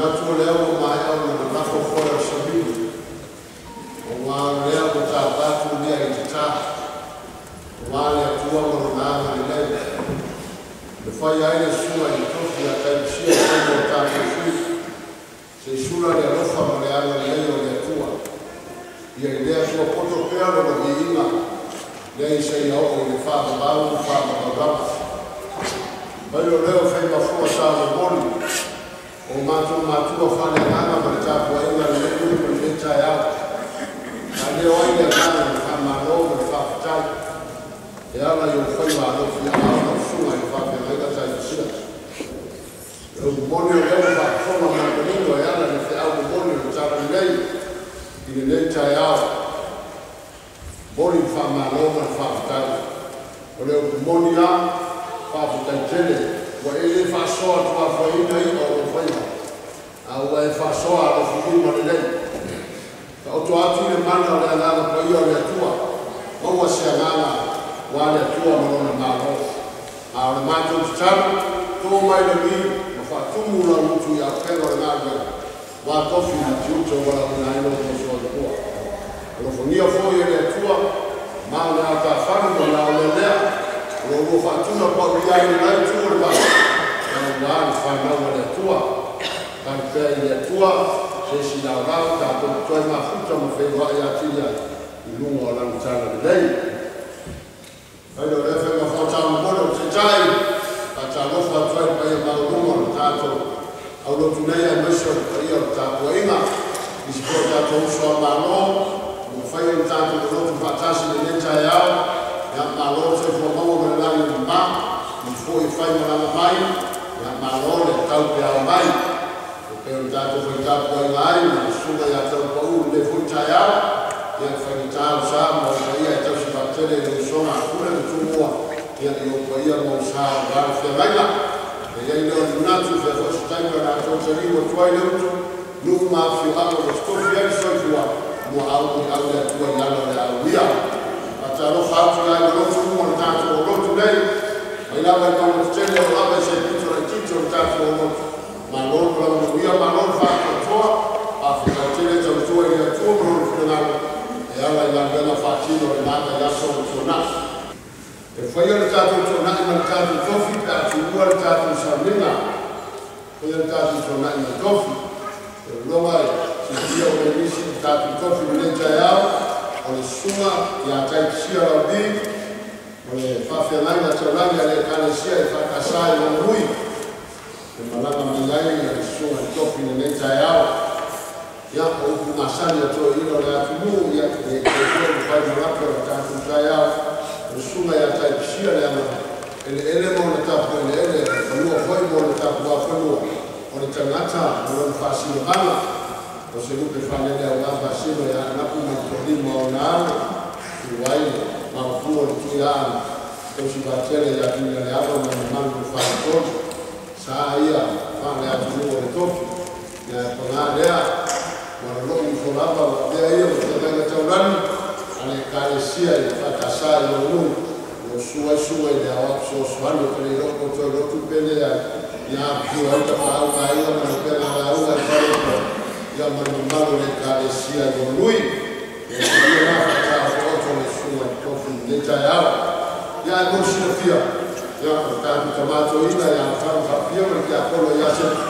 A: Manatu o lea ua maea ona lalafo foe o le savili, aua o lea ua tapatu mea i tatā, aua le Atua ma Lona agalelei. E fai ai le susuga i le tofi ia Taitusia i totonu o tatou sui, se i sula le alofa ma le agalelei o le Atua. Ia i lea Atua poto pea lona viiga, lea seia oo i le faavavau ma faavavau lava. Mai o lea o faimafua sa momoli o matou matua faaleagaga ma le tapuaiga lenei nuu ma lenei taeao. Faaleo ai le agaga o le faamalo ma le faafetai e ala i ou faiva alofi aao lau susuga i le faafeagaiga Taitusia. O le upu moni o lea ua faafofoga ma le manino e ala i le feau momoli o le talalelei i lenei taeao. Momoli le faamalo ma le faafetai. O le upu moni lava, faafetai tele, ua e le faasoa tuafoeina i'a o lou faiva, a ua e faasoa alofilima lelei. Taoto atu le mana o le agaga paia o le Atua, maua se agaga aua le Atua ma Lona Malo. A o le matou tatalo, to mai le lagi ma faatumu lau utu i auupega o le galuega, aua tofi ma tiute ua lauina ai lo outou soifua. Alofagia foi e le Atua ma o le aotafalu ma le aolealea o lo o ua faatuna paulia ai le la itu o le vao, aua le fanau a le Atua. Tali pea i le Atua se isi laolao tatou te toe mafuta ma feiloai atili ai i luga o Lana talalelei. Mai lea o lea faiga faataumamole o Taitai, faatalofa atu ai i le paia maualuga o le tatou aulotu nei aemaise o le paia o le tapuaiga, nisi foi o tatou uso a Malo ua mafai ona tatou lolotu faatasi i lenei taeao. Ia, malo le soifua maua ma le lagi e mama, nisi foi e faimalaga mai, ia, malo le taupeao mai. E pei ona tatou fai tapuaiga ai ma le susuga ia Taulapau i lenei foi taeao, ia, e faigata o sa ma ou paia e tausi faatele i le usoga a Pule ma Tumua, ia, i ou paia ma ou sa aua le feagaiga. E i ai lea o le manatu, fea foi se taimi o le a toe taliu atu ai le utu, nuu ma afioaga ua totofi ai le soifua, muaau muliau le Atua i lalo o le auia. Faatalofa atu i aiga lotu uma o le tatou aulotu nei, mai lava i mauga tetele oo lava i se pito laitiiti o le tatou aulotu. Malo le malaga manuia, malo le faatoatoa, faafetai tele tautua i le Atua ma Lona finagalo e ala i galuega faatino i lena vaiaso ua tuanai. E faia le tatou tuanai ma le tatou tofi pe a tuua le tatou sauniga. Faia le tatou tuanai ma le tofi. E uloga e silafia o le nisi le tatou tofi i lenei taeao, o le susuga ia Taitusia Laubi, o le faafeagaiga taulagi a le Ekalesia e faakasa i Lona e malaga mai ai le susuga i le tofi i lenei taeao. Ia, o upu masani a toeaiina o le atunuu, ia, ne i te i ua mafai malape o le tatou taeao, o le susuga ia Taitusia leaga eleele ma ona tapu eleele, o le fanua foi ma ona tapuafanua, o le tagata ma lona faasinomaga, o se lupe faalele aua faasino ia Anapu ma le toalima o ona alo, tu ai le maopu o le Tuiaana, tausi vaatele ia Tuialeava ma le mamalu o le faletolu. Sa ia faale-atunuu o le tofi, ia e paga lea, ua lolo'u ifo lava ua avea ia ma feagaiga taulagi a le Ekalesia i le Efatasa i lona nuu, o lo o susu ai susuga i le aoao fesoasoani o Kaleilo'o po o Toelotu pe leai, ia afifio ai tapaau ma aiga ma le upega lauga i faleopo, ia ma le mamalu o le Ekalesia i Honui. Ia paia la faataotooto le susuga i le tofi i lenei taeao. Ia ae mo le silafia, ia o le tatou tama toeaina ia Alofano Faapio ma le tiapolo ia Sepu,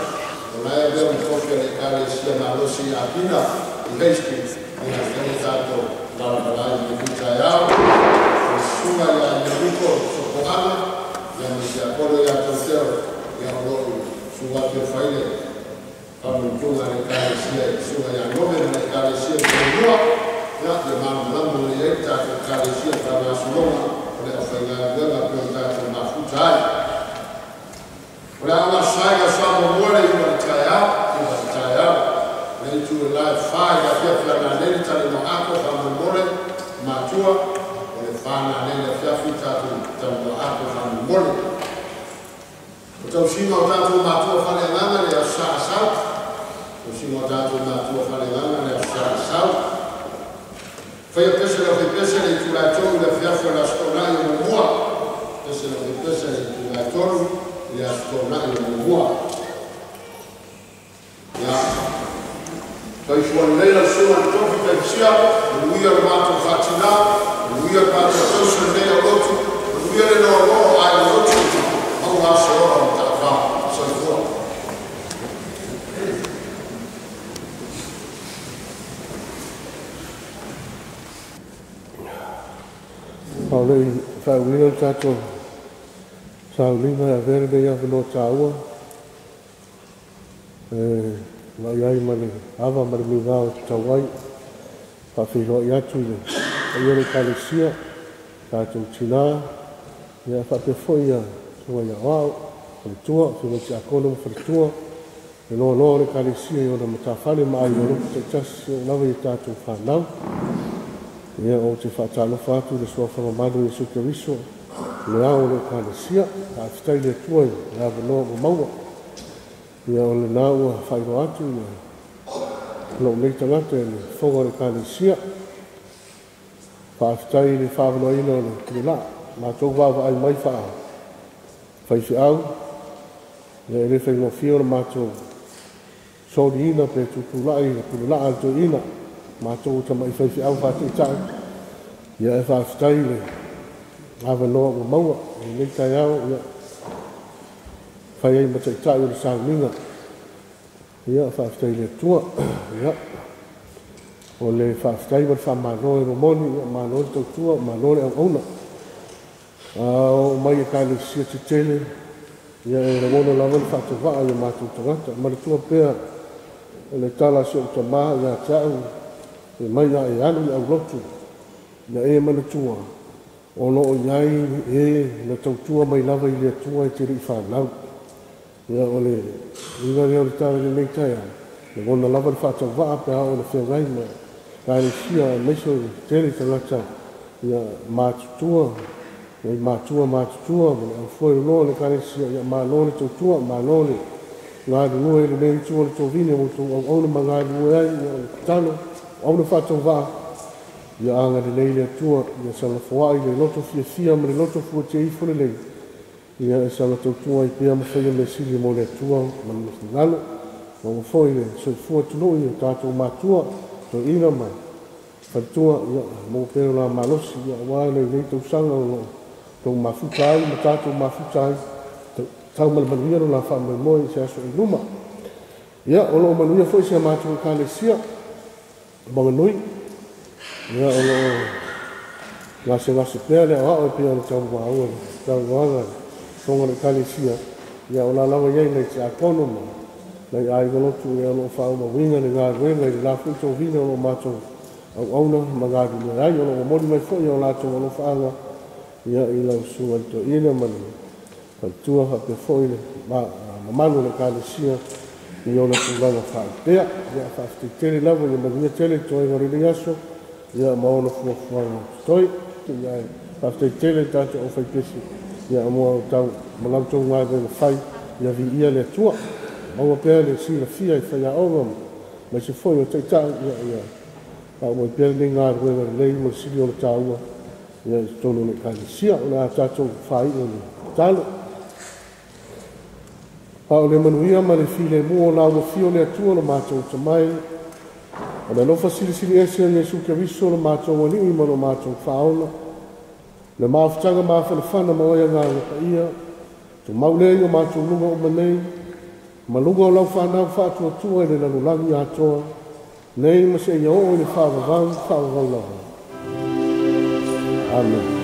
A: o la e avea ma tofi a le Ekalesia malosi i Apina i Hastings, ia lea ua tatou malamalai i lenei foi taeao. O le susuga ia Ieriko Sopoaga, ia ma le tiapolo ia Tauteo, ia o lo o susu atu e fai le faamanatuga a le Ekalesia i le susuga ia Nome ma le Ekalesia i Tonelua, ia ia malamalama lelei ai le tatou Ekalesia i faagasologa o le aufaigaluega pei ona tatou mafuta ai. O le a agasai le aso muamua le 9 i le taeao, 9 i le taeao. O le itu le la e 4 i le afiafi a nanei le talanoa ako faamolemole matua, o le 4 nanei le afiafi tatou talanoa ako faamolemole. O tausiga o tatou matua faaleagaga le aso Sa Asau. Tausiga o tatou matua faaleagaga le aso Sa Asau. Faia pese le aufaipese le itula e 3 i le afiafi o le aso Toonai o muamua. Pese le aufaipese le itula e 3 i le aso Toonai o muamua. Ia
B: Soifua lelei lau Susuga i le Tofi Taifisia, manuia le matou faatinā, manuia le matou tausi i lenei aulotu, manuia le loaloa o aiga lotu, maua aso e ola ma taavao. Soifua.
A: A o le i faauiina le tatou sauliga, e avea lenei avanoa taua e tulai ai ma le ava ma le migao e tatau ai, faafeiloai atu i le paia o le Ekalesia, tatou tinā, ia faapea foi susuga i aoao, faletua, afioga i tiakono ma faletua, le loaloa o le Ekalesia i ona matafale ma aiga lotu taitasi, e oo lava i tatou fanau. Ia, ou te faatalofa atu i le suafa mamalu o Iesu Keriso, le ao o le Ekalesia. Faafetai i le Atua i le avanoa ua maua. Ia, o lena ua faailoa atu ia lou nei tagata i le fofoga o le Ekalesia. Faafetai i le faaavanoaina o le pulelaa. Matou vaavaai mai faa-faifeau, ia e le faigofie o le matou soliina pe tutulai i le pulelaa a le toeaina, matou tamai faifeau faataitai. Ia, e faafetai i le avanoa ua maua i lenei taeao, ia fai ai ma taitai o le sauniga. Ia, faafetai i le Atua. Ia, o le faafetai ma le faamalo e momoli, ia malo le tautua, malo le auauna. A oo mai i Ekalesia tetele, ia e lagona lava le faatauvaa i o matou tagata. Manatua pea le tala a si ou tamā ia te au, e mai a e alu i le aulotu, ia e manatua, o lo o i ai e na tautua mai lava i le Atua e te le i fanau. Ia, o le uiga lea o le tala i lenei taeao, lagona lava le faatauvaa pe a oo ina feagai ma Ekalesia, aemaise o le tele tagata ia matutua, nai matua matutua ma le aufoe loa o le Ekalesia. Ia malo le tautua, malo le galulue i lenei itu o le tovine ua outou auauna ma galulue ai. Ia, o le tatalo, o auauna faatauvaa, ia agalelei le Atua, ia saga foai le loto fiafia ma le loto fuatia ifo lelei, ia e saga tautua ai pea ma faia mea sili mo le Atua ma le finagalo. Maua foi le soifua tului o tatou matua, toeaina ma faletua, ia maua pea le la malosi, ia aua lenei tausaga o lo o tou mafuta ai ma tatou mafuta ai, tau ma le manuia lo la faamoemoe i se aso i luma. Ia, o lo o manuia foi si a matou Ekalesia Maganui. Ia, o lo o gasegase pea le aoao e pei ona taumaua le saunoaga a le fofoga o le Ekalesia. Ia, o la lava i ai nai tiakono ma nai aiga lotu, ia o lo o faaauauina le galuega i le la foi tovine o lo o matou auauna ma galulue ai. O lo o momoli mai foi o latou alofaaga, ia, i lau susuga i le toeaina ma le faletua faapea foi le mamalu o le Ekalesia i ona tulaga faalupea. Ia, faafetai tele lava, ia manuia tele le toega o lenei aso, ia ma ona fuafuaga totoe. Ia, faafetai tele le tatou aufaipese, ia mo tau ma lau tou galuega fai, ia viia le Atua. Maua pea le silafia i faiaoga ma se foi o taitai, ia faaauau pea lenei galuega lelei ma le sili o le taua, ia, i totonu o le Ekalesia. O le a tatou faaiu i le tatalo. A o le manuia ma le filemu o la ua fio le Atua lo matou tamai, o le alofa silisili ese o Iesu Keriso lo matou Alii ma lo matou Faaola, le mafutaga mafanafana ma oe Agaga Paia, tumau lea i o matou luga uma nei, ma luga o lau fanau faatuatua i le lalolagi atoa, nei ma seia oo i le faavavau, faavavau lava. Amen.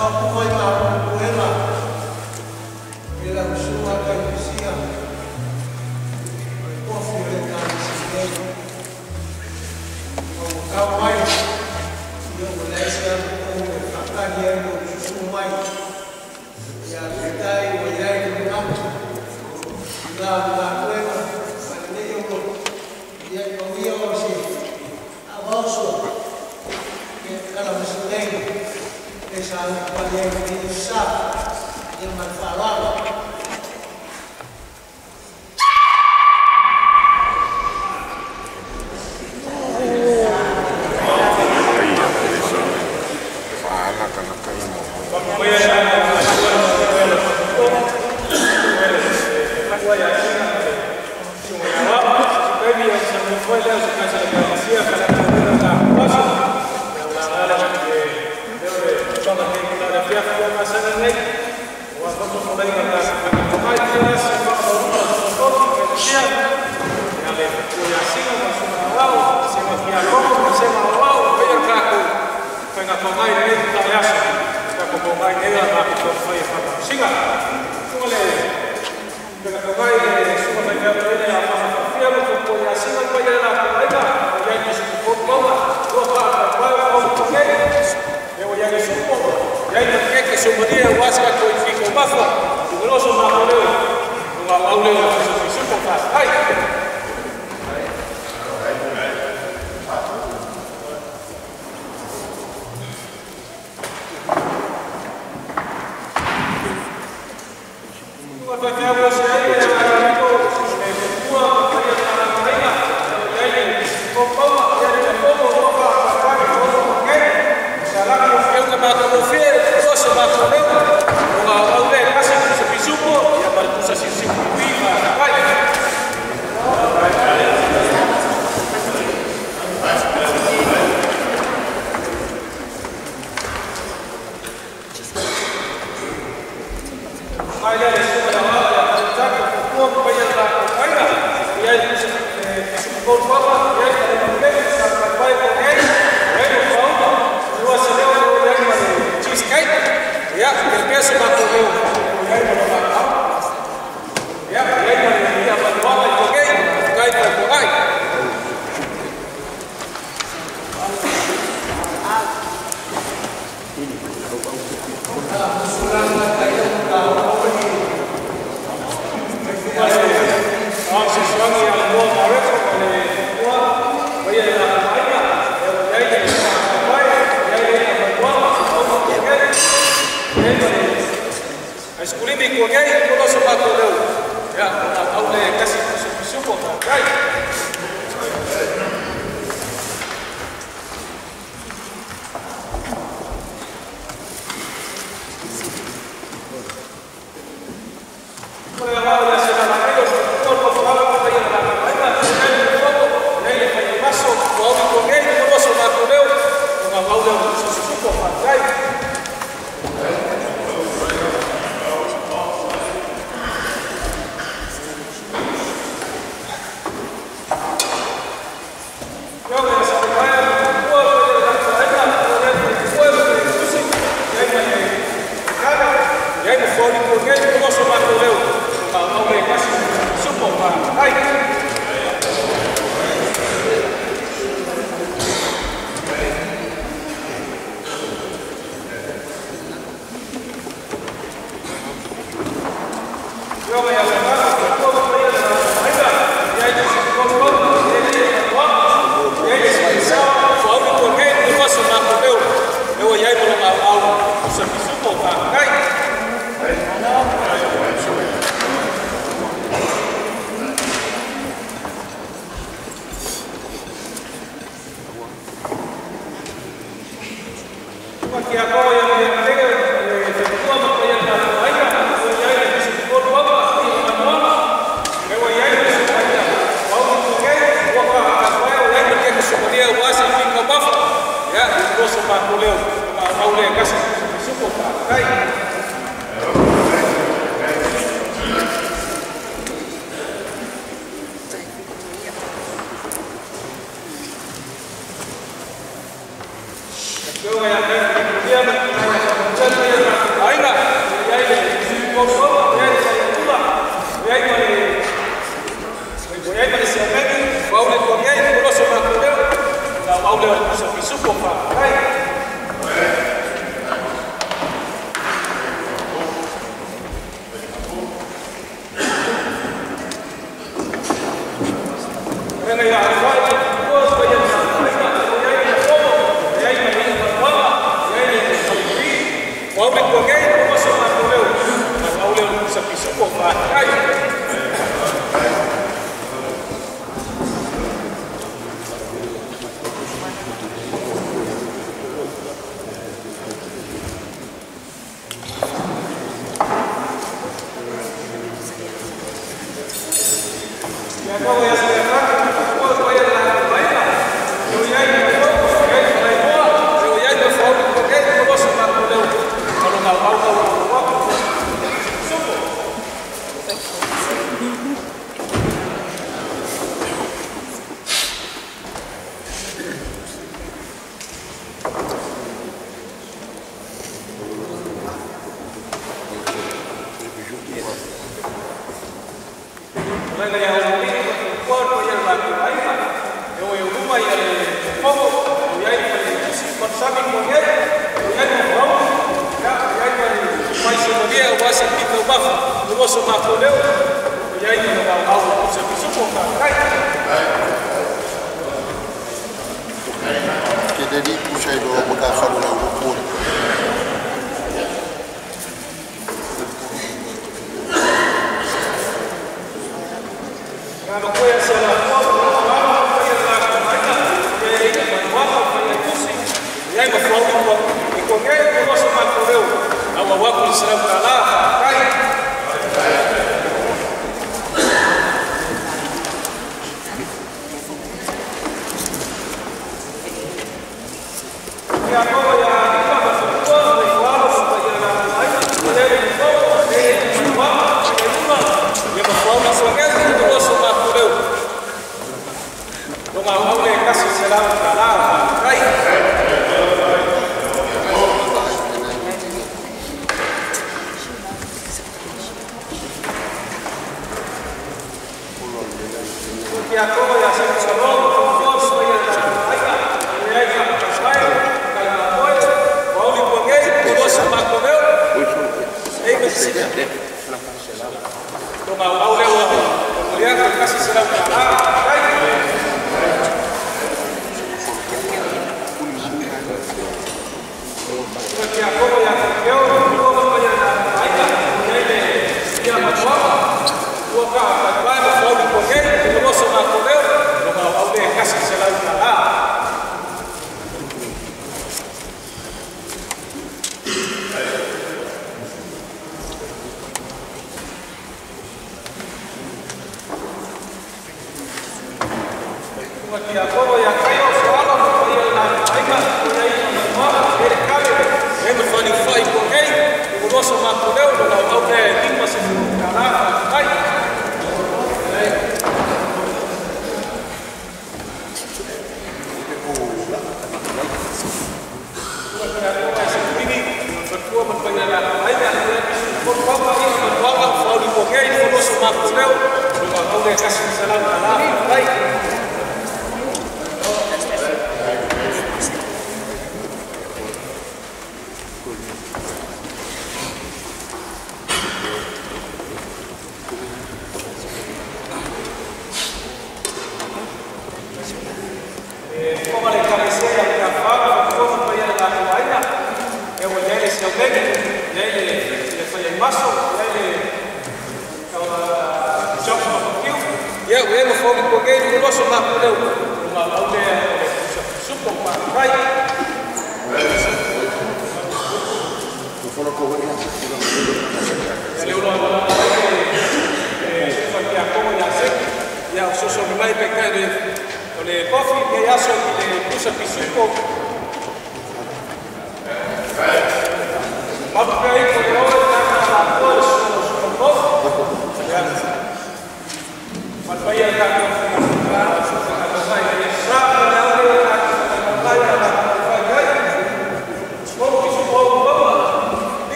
C: Yo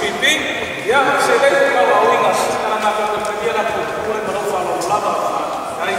C: CPP, ia se lei ka wa uinga ala na ko te la ko pule ma lo fa lo lava. Ai.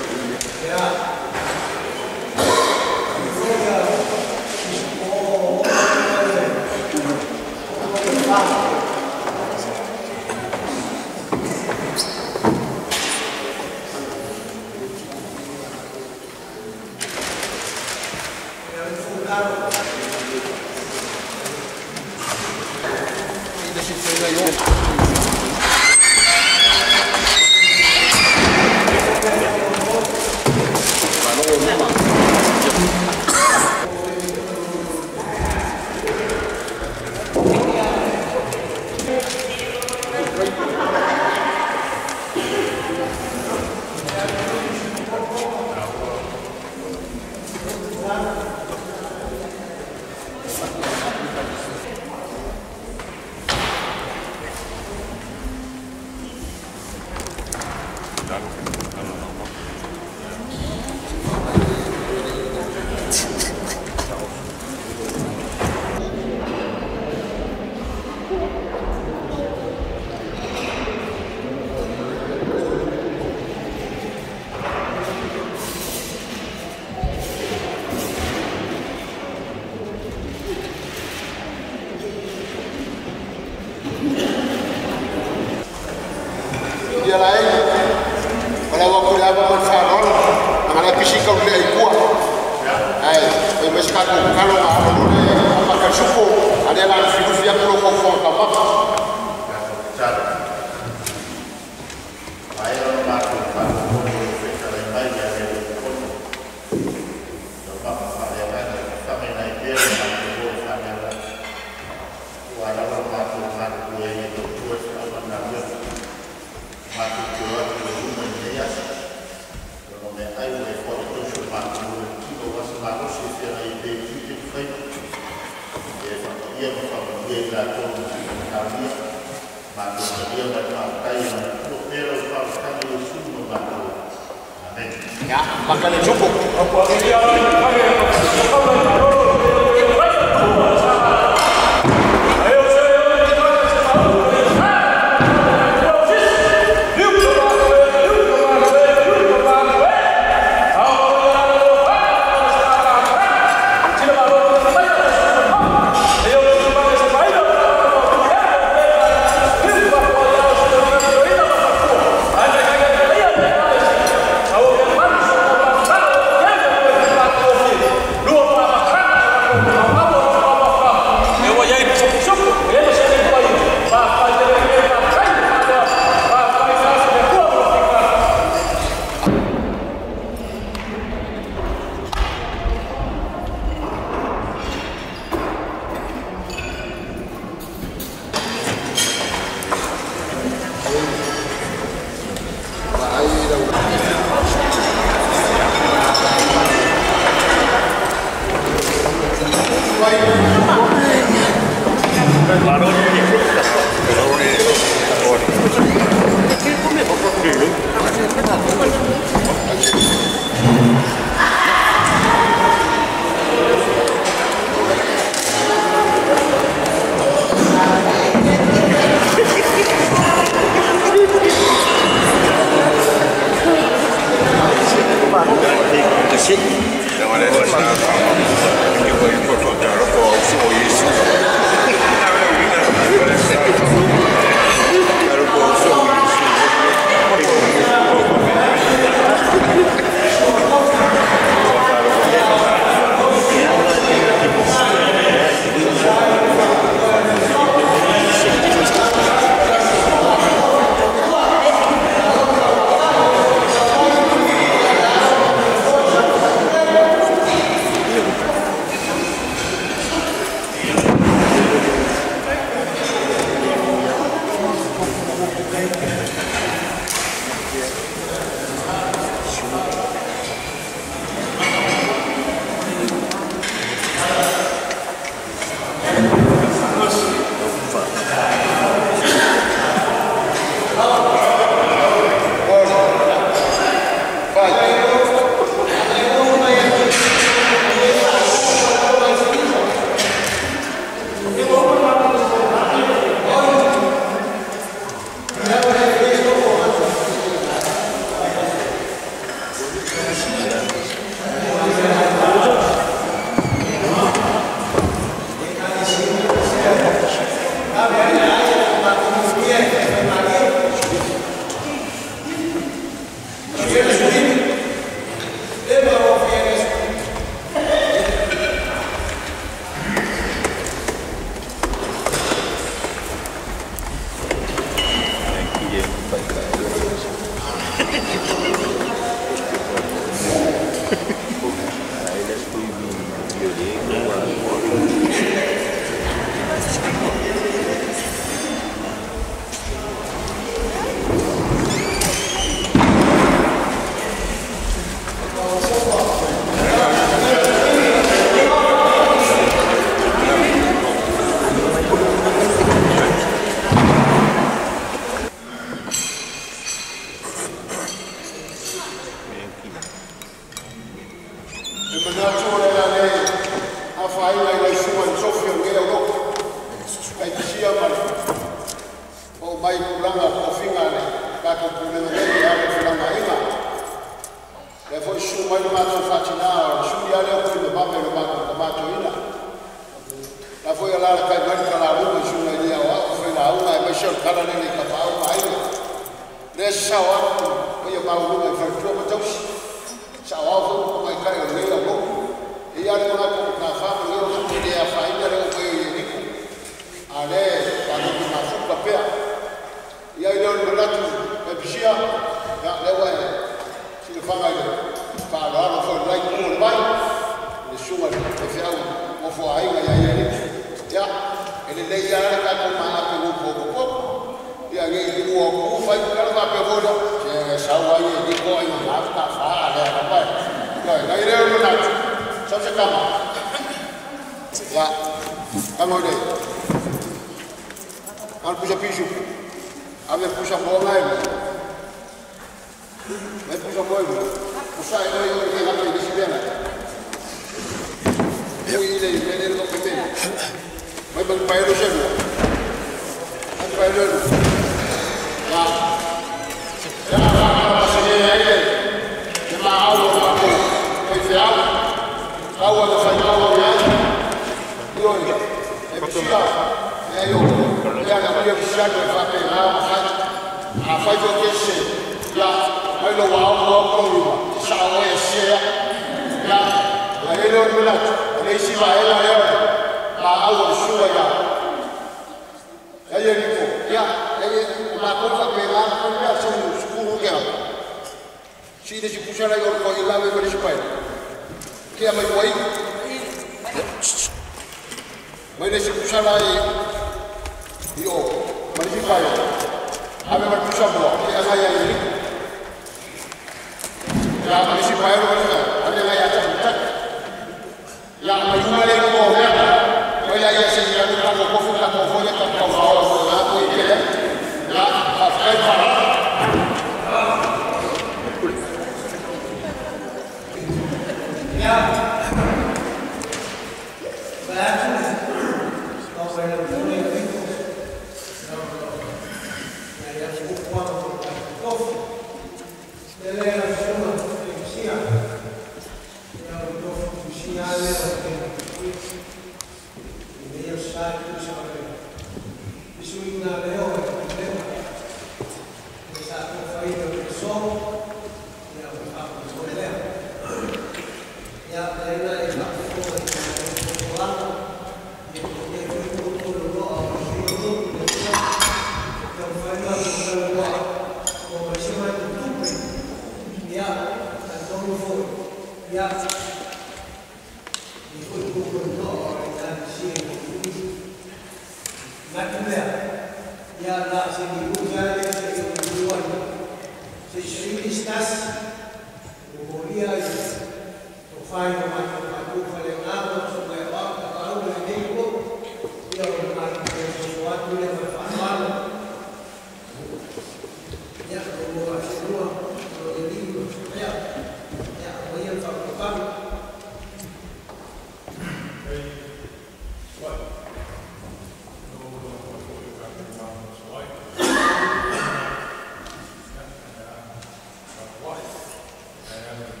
B: Wife.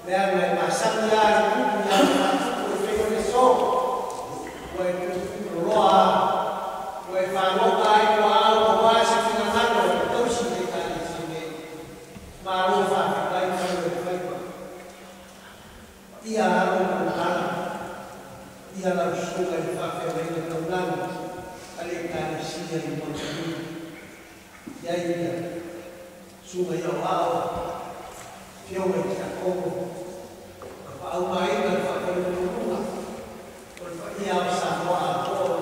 D: Le Leaga e masani a i kupu ia faatupu e fai o le so. Ua e tuutuuloloa ua e faloga ai tuaau aua se finagalo e tausi i le Ekalesia nei. Malo faafetai mai o le faiva. Paia alo ma ala, paia lau susuga i le faafeagaiga taulagi a le Ekalesia i Maunalui. I ai ia susuga i aoao, afioga i Tiakono, ma faaumaina le faafaleuluuluga o le paia o Samoa atoa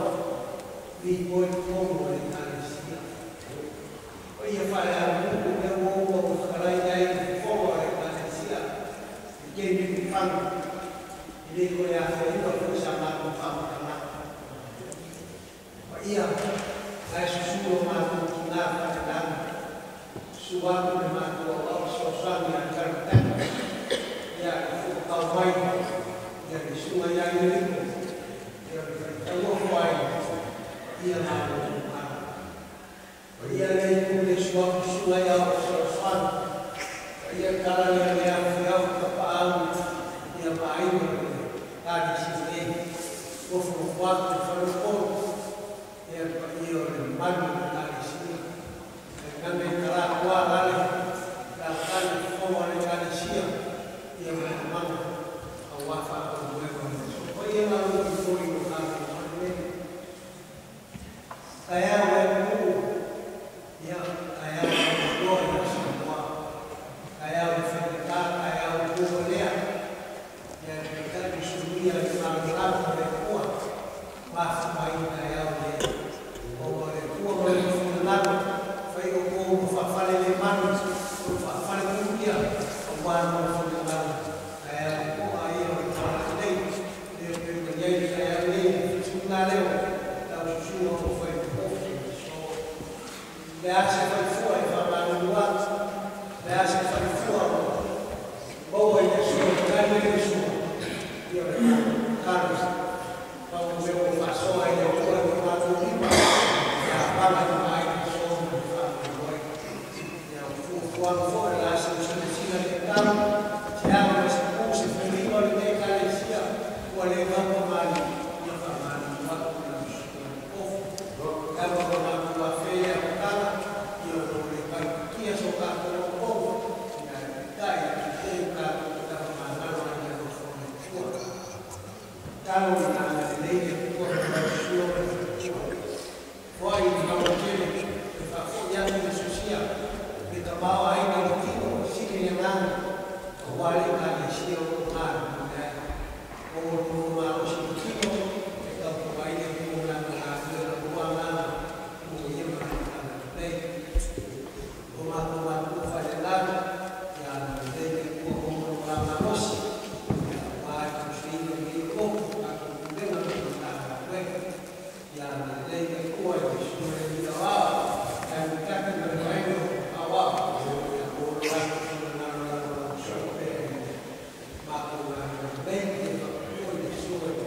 D: lipoi totonu o le Ekalesia. Paia faaleaganuu lea ua uma ona fetalai i ai le fofoga o le Ekalesia i taimi fafaga, e le toe afea foi sa matou faamatalaga. Paia ae susu o matou tina faaleagaga, susu atu le matou auau fesoasoani ia Talataka, ia le fuakau mai, ia le susuga ia Ieliko, ia le faitauofo ai, paia malo ala. Paia le itu le suafu susuga ia o fesoasoani, paia tala lea lea fiau tapaau, ia maaiga le Ekalesia nei, nofonofo atu le faleupolu, ia le paia o le mamalu o le Ekalesia. Tainane i talatua lale, alaalatai le fofoga o le Ekalesia, ia manamana aua faamoemoega o le aso. Paia la lou lipoi o tatou fale nei. Taeao e atunuu, ia taeao manuia ia Samoa. Taeao le faigata, taeao le tualea, ia peitai le suluia i le malamalama o le Atua, mafua ai le taeao lea. Ona o le Atua ma le finagalo, fai outou ma faafalelemanu, o le faafalekulia, aua lona finagalo. Taeao toa ia o le tala nei, lea pei ona i ai le taeao nei, le fesuga leo, lau susuga o fai tofi so. Le a se faifua e faamalulu atu, le a se faifua o maua i le aso, tali ai le sua, ia o le tatalo, pau mea ua faasoa i le Atua i lo matou lima, ia apala i maai le aso ma le faamoemoe. Ia o fuafuaga foi o le a silasila le tatalo, se ao ma se pu se filiga o lenei Ekalesia, ua le gafa mali, ia faamalulu atu i lau susuga i le tofi. Lava ma matou afea i apatala, ia o lo o le paitukia so tatou outou, ia e peitai e tutu tatou te tafamagalo ai le alofa o le Atua. Tatalo ina agalelei le Atua ma lau susuga ma le faletua. Foai i le lautele, e faafoi atu le sosia, le tamaoaiga i le tino, sili le agaga, aua le Ekalesia o lo o galulue ai. O lo o malosi le tino, e tautua ai le Atua ma lana galuega ua agaga, ua ia ma lana agalelei. O matou matua faaleagaga, ia agalelei le Atua ma lo la malosi, ia aua le tausiaina o lenei lotu, tatou pulega ma le Matagaluega. Ia agalelei le Atua i le susuga i le Aoao, ae mataki ma le vaega o aoao, ia maua lo latou finagalo lagolagosoa pea i le matou galuega nei, ia faapitoa i le susuga i le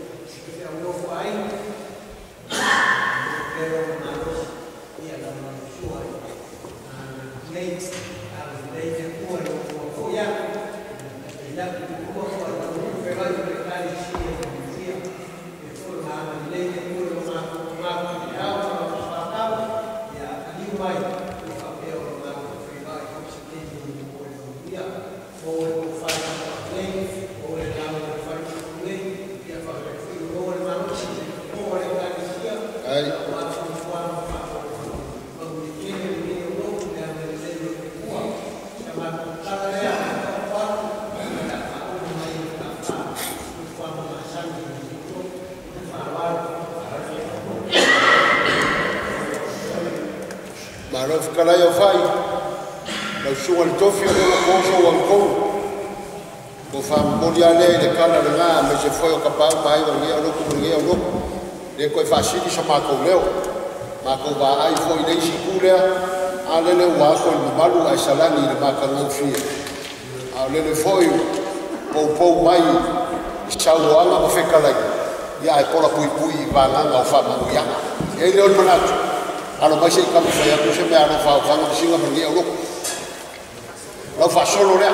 D: feaunofo aiga, maua pea lona malosi, ia lagolagosoa i le galuega nei. Agalelei le Atua i lou foafo'i atu, ia atu i tua foi taunuu feagai ma le Ekalesia i le manuia. E foi ona agalelei le Atua i lo matou matou i le ao ma lau soatau, ia taliu mai, ia faapea ona matou feiloai foi se taimi muamua i le manuia. Maua le tofa i le nei, maua le lauga i le faletupu nei, ia faapea foi ona maua le malosi i le fofoga o le Ekalesia, aua fuafuaga ma faamoemoe. Manuia tele lenei lotu le agalelei o le Atua. Sa matou tatala lea, taoto atu, ia faauma mai e le tafa, fuafuaga masani i lenei lotu. Le faaaloalo.
B: Malo fetalai au fai, lau susuga i le tofi o lea ua toso ua totonu. Ko faamomoli lava lea i le tala lena aemaise foi o tapaau ma aiga o lenei aulotu ma lenei aulotu. Le toe faasili sa matou leo. Matou vaai foi i le isi itu lea, a lele ua ato i le mamalu ae salani i le matagofie. A o lele foi poupou mai i saunoaga ma fetalaiga, ia ae pola puipui i vagaga o faamanuiaga. E i ai lea o le manatu, alo mai se i taumafai atu se mea alofa aofaga ma siga ma lenei aulotu. Lau faasolo lea.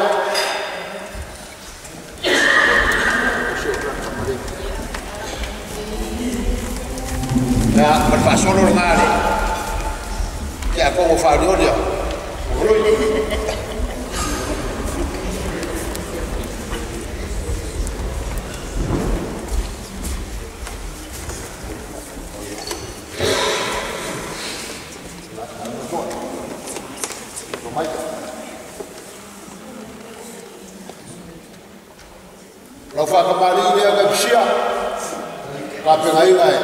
B: ma le faasolo lena le tiakono faaleole Lau whakamari lea ka pisia, ka pengainga e.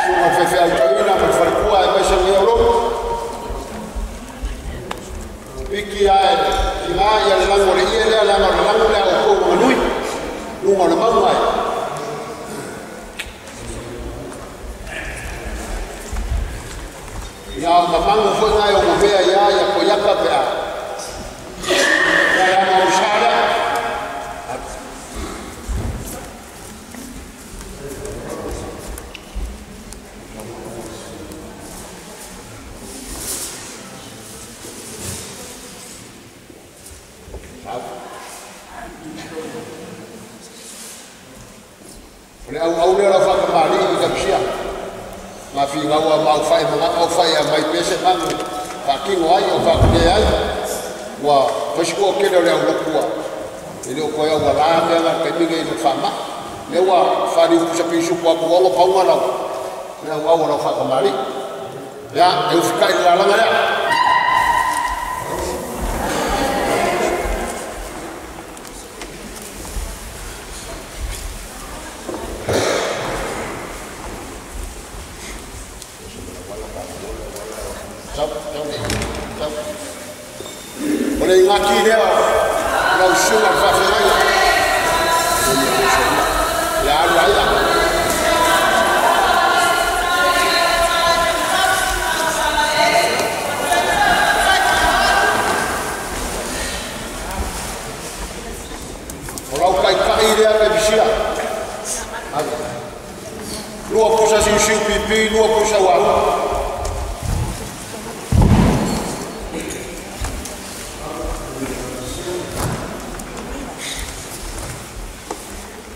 B: Sunga whewhea utaina ma wharikua e maisa ngea olo. Piki ae, ki ngā ia le lango le ia lea langa o le lango lea o kou manui, lunga o le maunga e. Ia o mamangu fwe ngai o mawea ia ia koiaka pea. Ia langa o sara. O le au au lea lau whakamari i kapisia. Ngā whii ngaua mau whai mga au whai a mai pese mangu. Whakingo ai o whakune ai. Ua whaisiko o kele o le au lokua. E leo koe au la mea ngā kaiminga i le whama. Le ua whari upusa pisupu aku olo paunga lau. Le au au lau whakamari. Ia, e ufika i le lalanga lea. O le ingaki lea lau suga le faafegaia. Ia alu ai la. O lau kaikai lea kai pisia. Lua pusa siusiu pipi, lua pusa uau.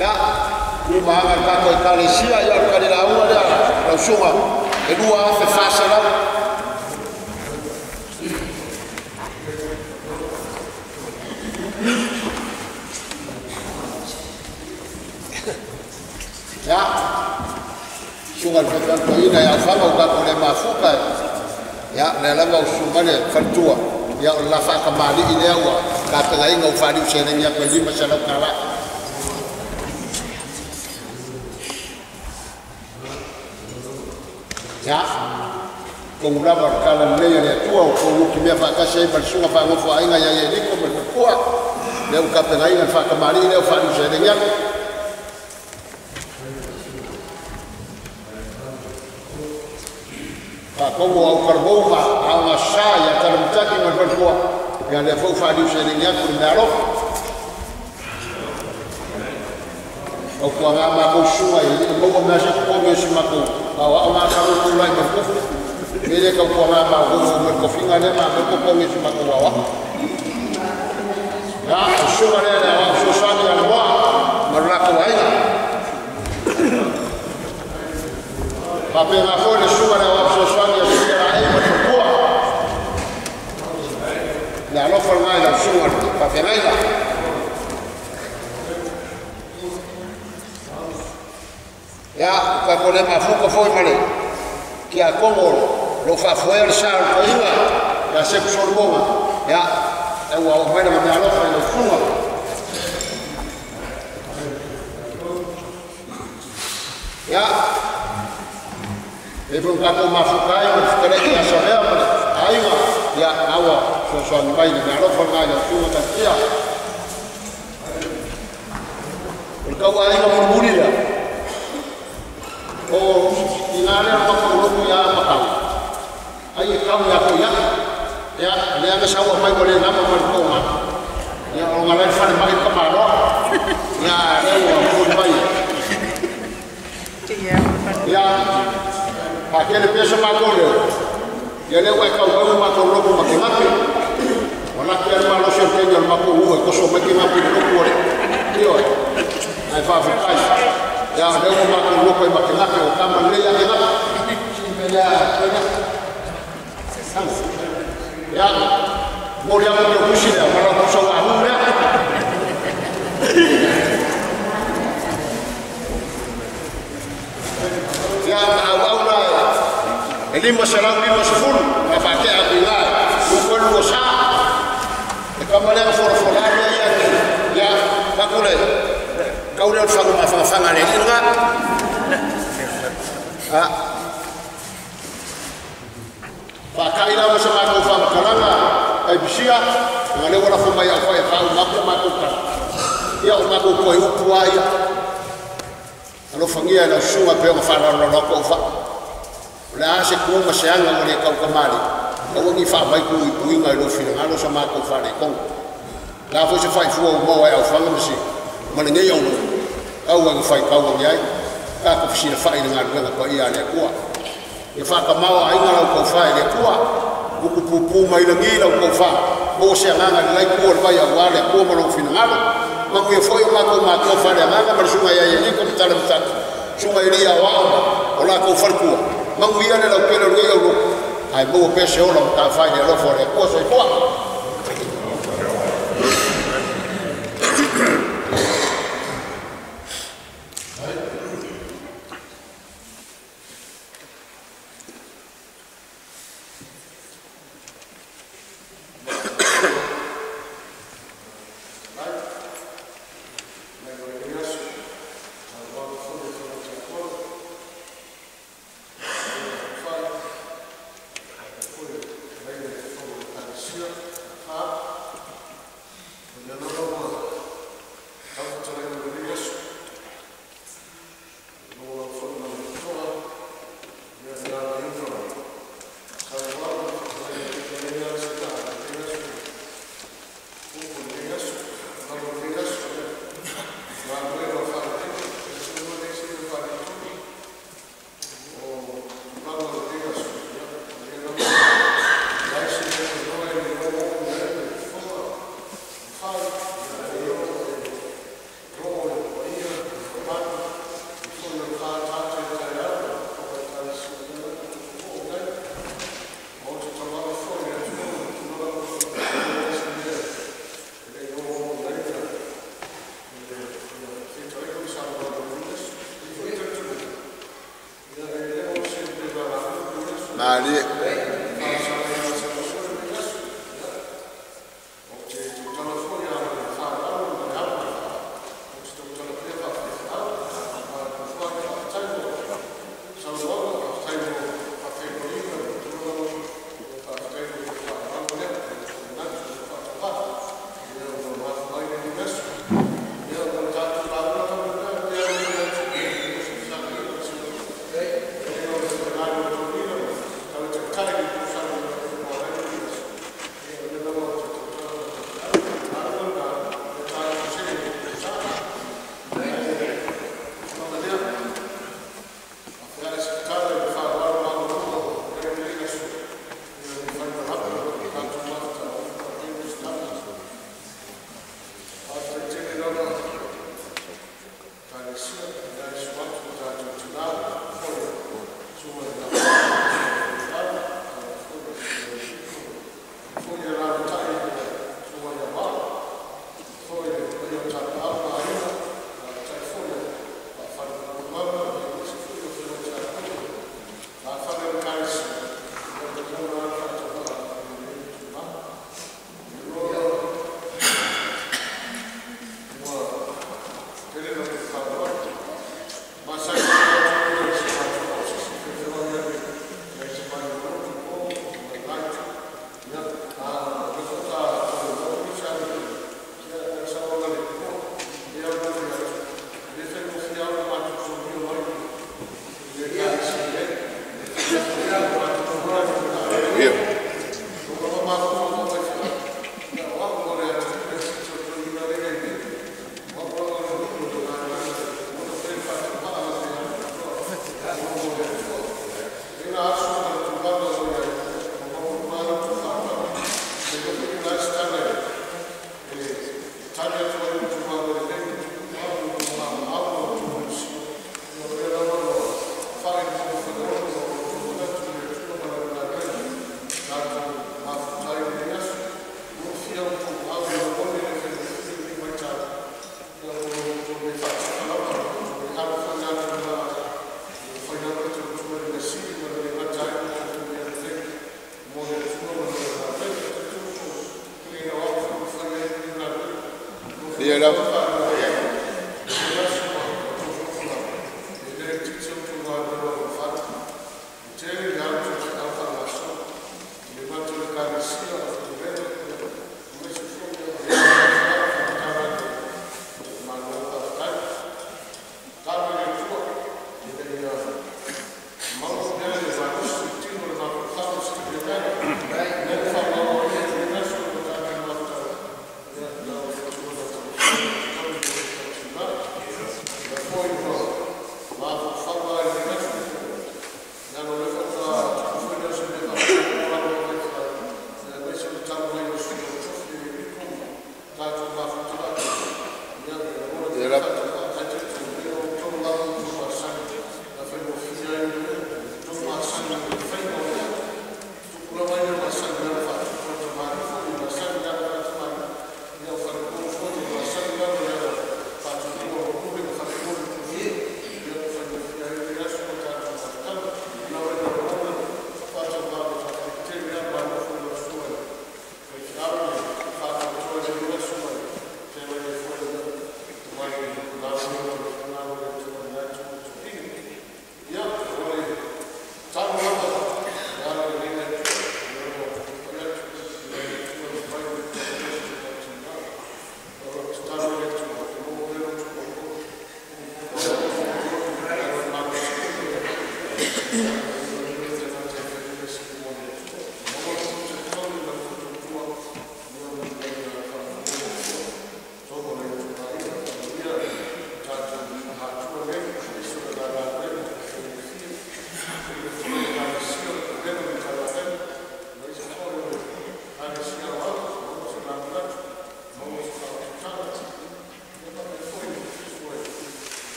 B: Ia, umahanga le tatou ekalesia ia o le kalelauga lea lausuga e 2,400. Ia, suga le fetalitoina ia aufaga o tatou le mafuka ia lea lava o suga le faletua ia o le lafaakamalii lea ua tapegaina ua faaliu seleni atu e $500 tala. Ia, kongu lava o le kala lelei a le Atua o kou uki mea faatasi ai ma le suga faagofoaaiga ia Ieliko ma le faletua lea ua tapegaina le faakamalii lea ua faaliu seleni atu. Faatogo au kalavou ma aoga sa ia talamataki ma le faletua ia lea foi ua faaliu seleni atu le mea alofa. Au kuaga makou suga i le maua mea se totogi o si makou au ao ngā kalu tūlai ma kufu. Mele kau kuaga makou ma le kofinga lea ma me totogi o si makou au ao. Ia, o suga lea le au sosani a le moa ma le lakou aiga. Papenga foi le suga le au sosani a suga la e ma le faletua. Le alofa le ngai lau suga le papengaina. Ia, ka ko le mafuka foi male ki a Kongo lo faafoea le sa o le toaiga ia Seku Solomoga. Ia, e ua oo mai le mea alofa i lau suga. Ia, e foi tatou mafuka ai ma le fetalai ia Savea ma le aiga. Ia, aua soasoani mai le mea alofa lena i lau suga tautia. O le tauaiga mulimuli lea. O ina lea makou loku ia makau. Ai e kau ia ko ia. Ia lea ga saua mai mo le nama ma le tonga. Ia o ngala fale mai ka malo. Ia lea ua muli mai. Ia pa kele pesa makou leo. Ia lea ua e kau mau makou loku ma ke ngapi. O la ke malo se te o makou ua koso mai ke ngapi le loku ore. Io. Ai fa fa kai. Ia lea ua makou loku e ma ke ngapi o kama le ia ke ngapi. E 550 ma whakea aku i ngā. Ufo lua sa. E kamalea fora fora ia ia ia makule. Kau leo whangu ma whangawhanga le lina. Ha. Whakai lawa sa mākou whamakalanga ai bisia nga le wala fo mai au whai whau maku mākou ka. Ia o mākou koe upua ia. Alofangia e lau susuga pea ma faalaloloko o faa. O le a se kuga se aga ua lē kaukamali. Auagi faamai kuipuiga i lou finagalo sa matou faaletogo. La foi se faifua ua maua ai aufaga ma se ma lenei aulou. Auagi faitau agi ai. Tatou fesilafa'i i le galuega paia a le Atua. Ia faakamao aiga lau taufā i le Atua. Uku pupū mai lagi lau taufā. Maua se agaga lelai pua le vai auā le Atua ma lou finagalo. Manuia foi o matou matua faaleagaga ma le susuga ia Ieliko ma Talamatatu. Susuga i alii aoao ma o latou faletua. Manuia le lautele o lenei aulou. Ae maua pea se ola ma taufai le alofa o le Atua soifua. Ia lava.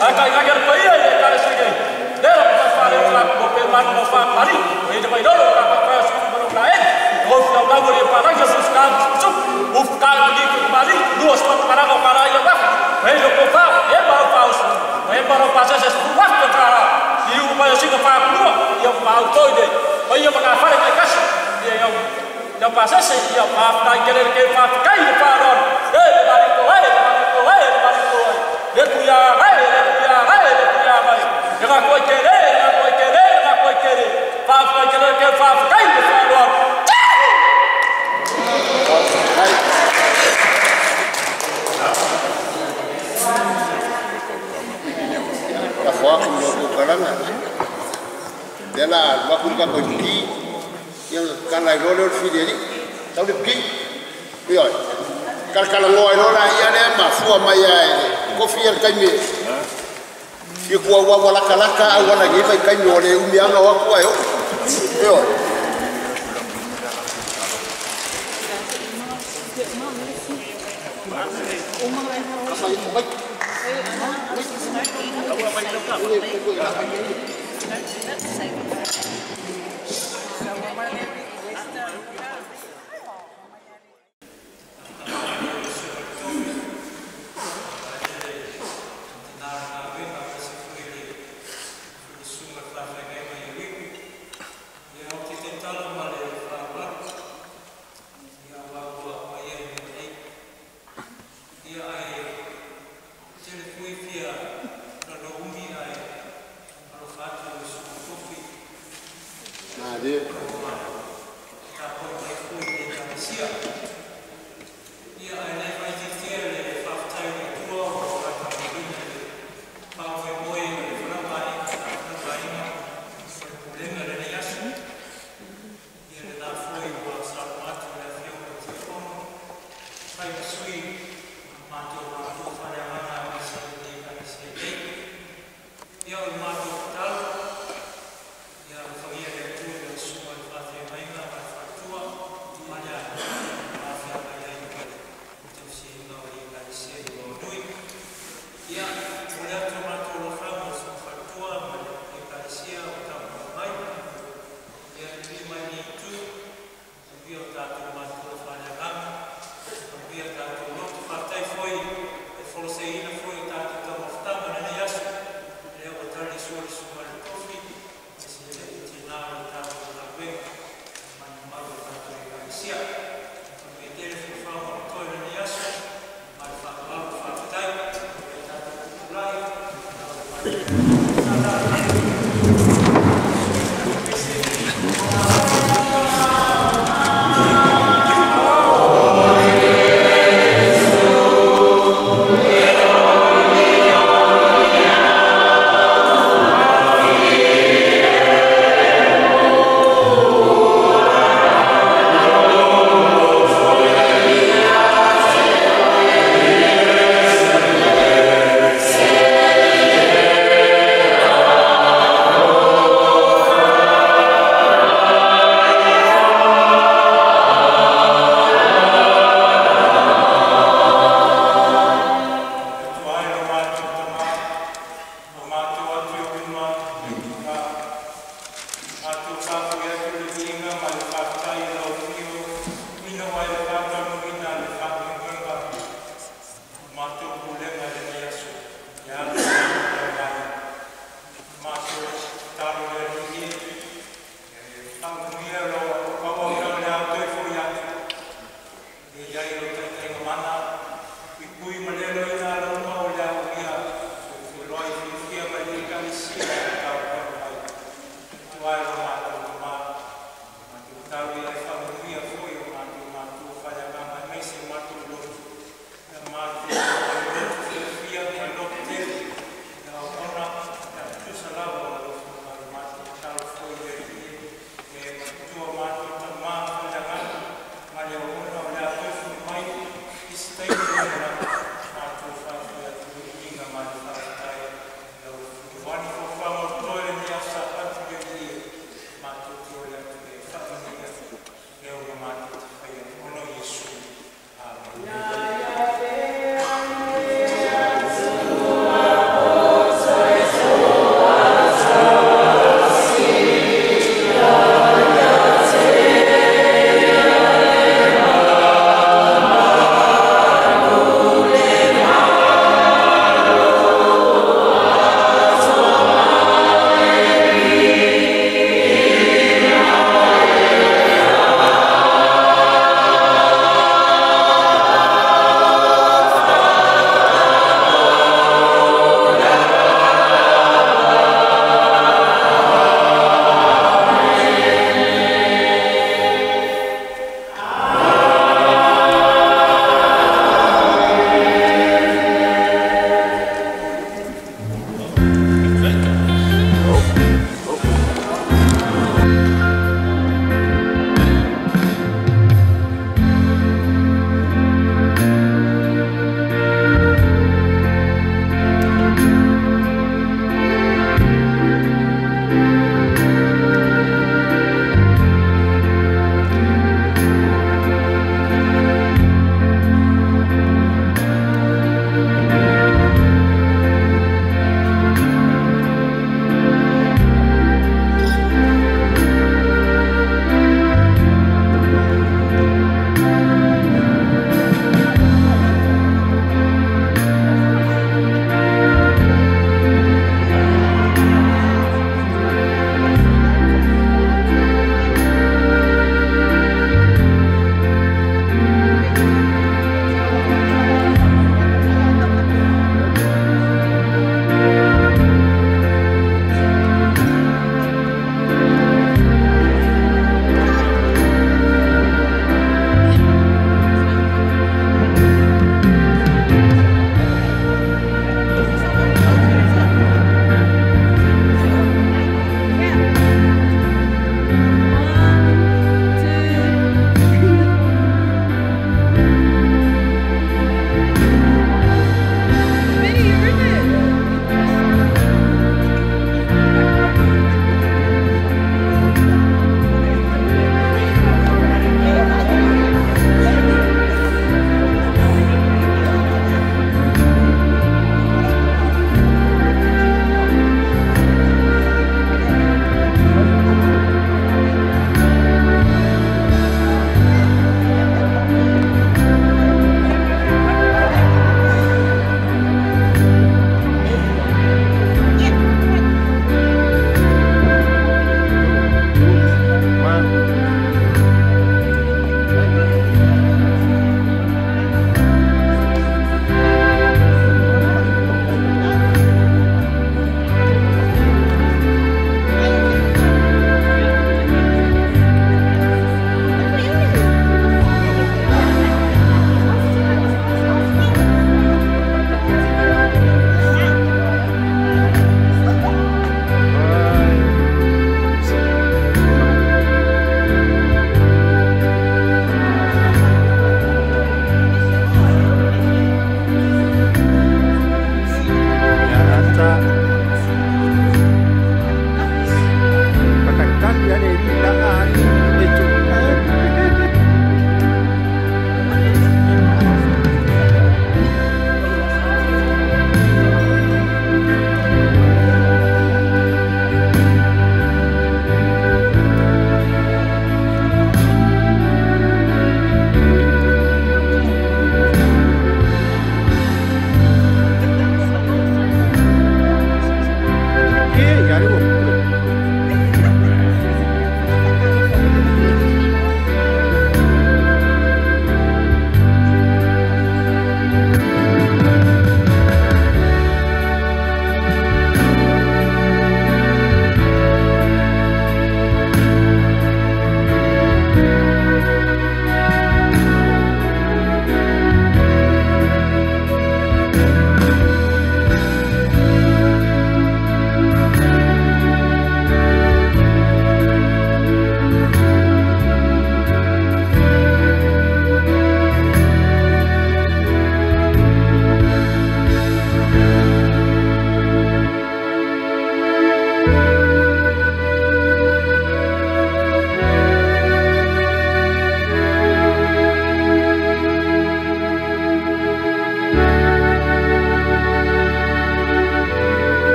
C: Ai kai kai kai Atu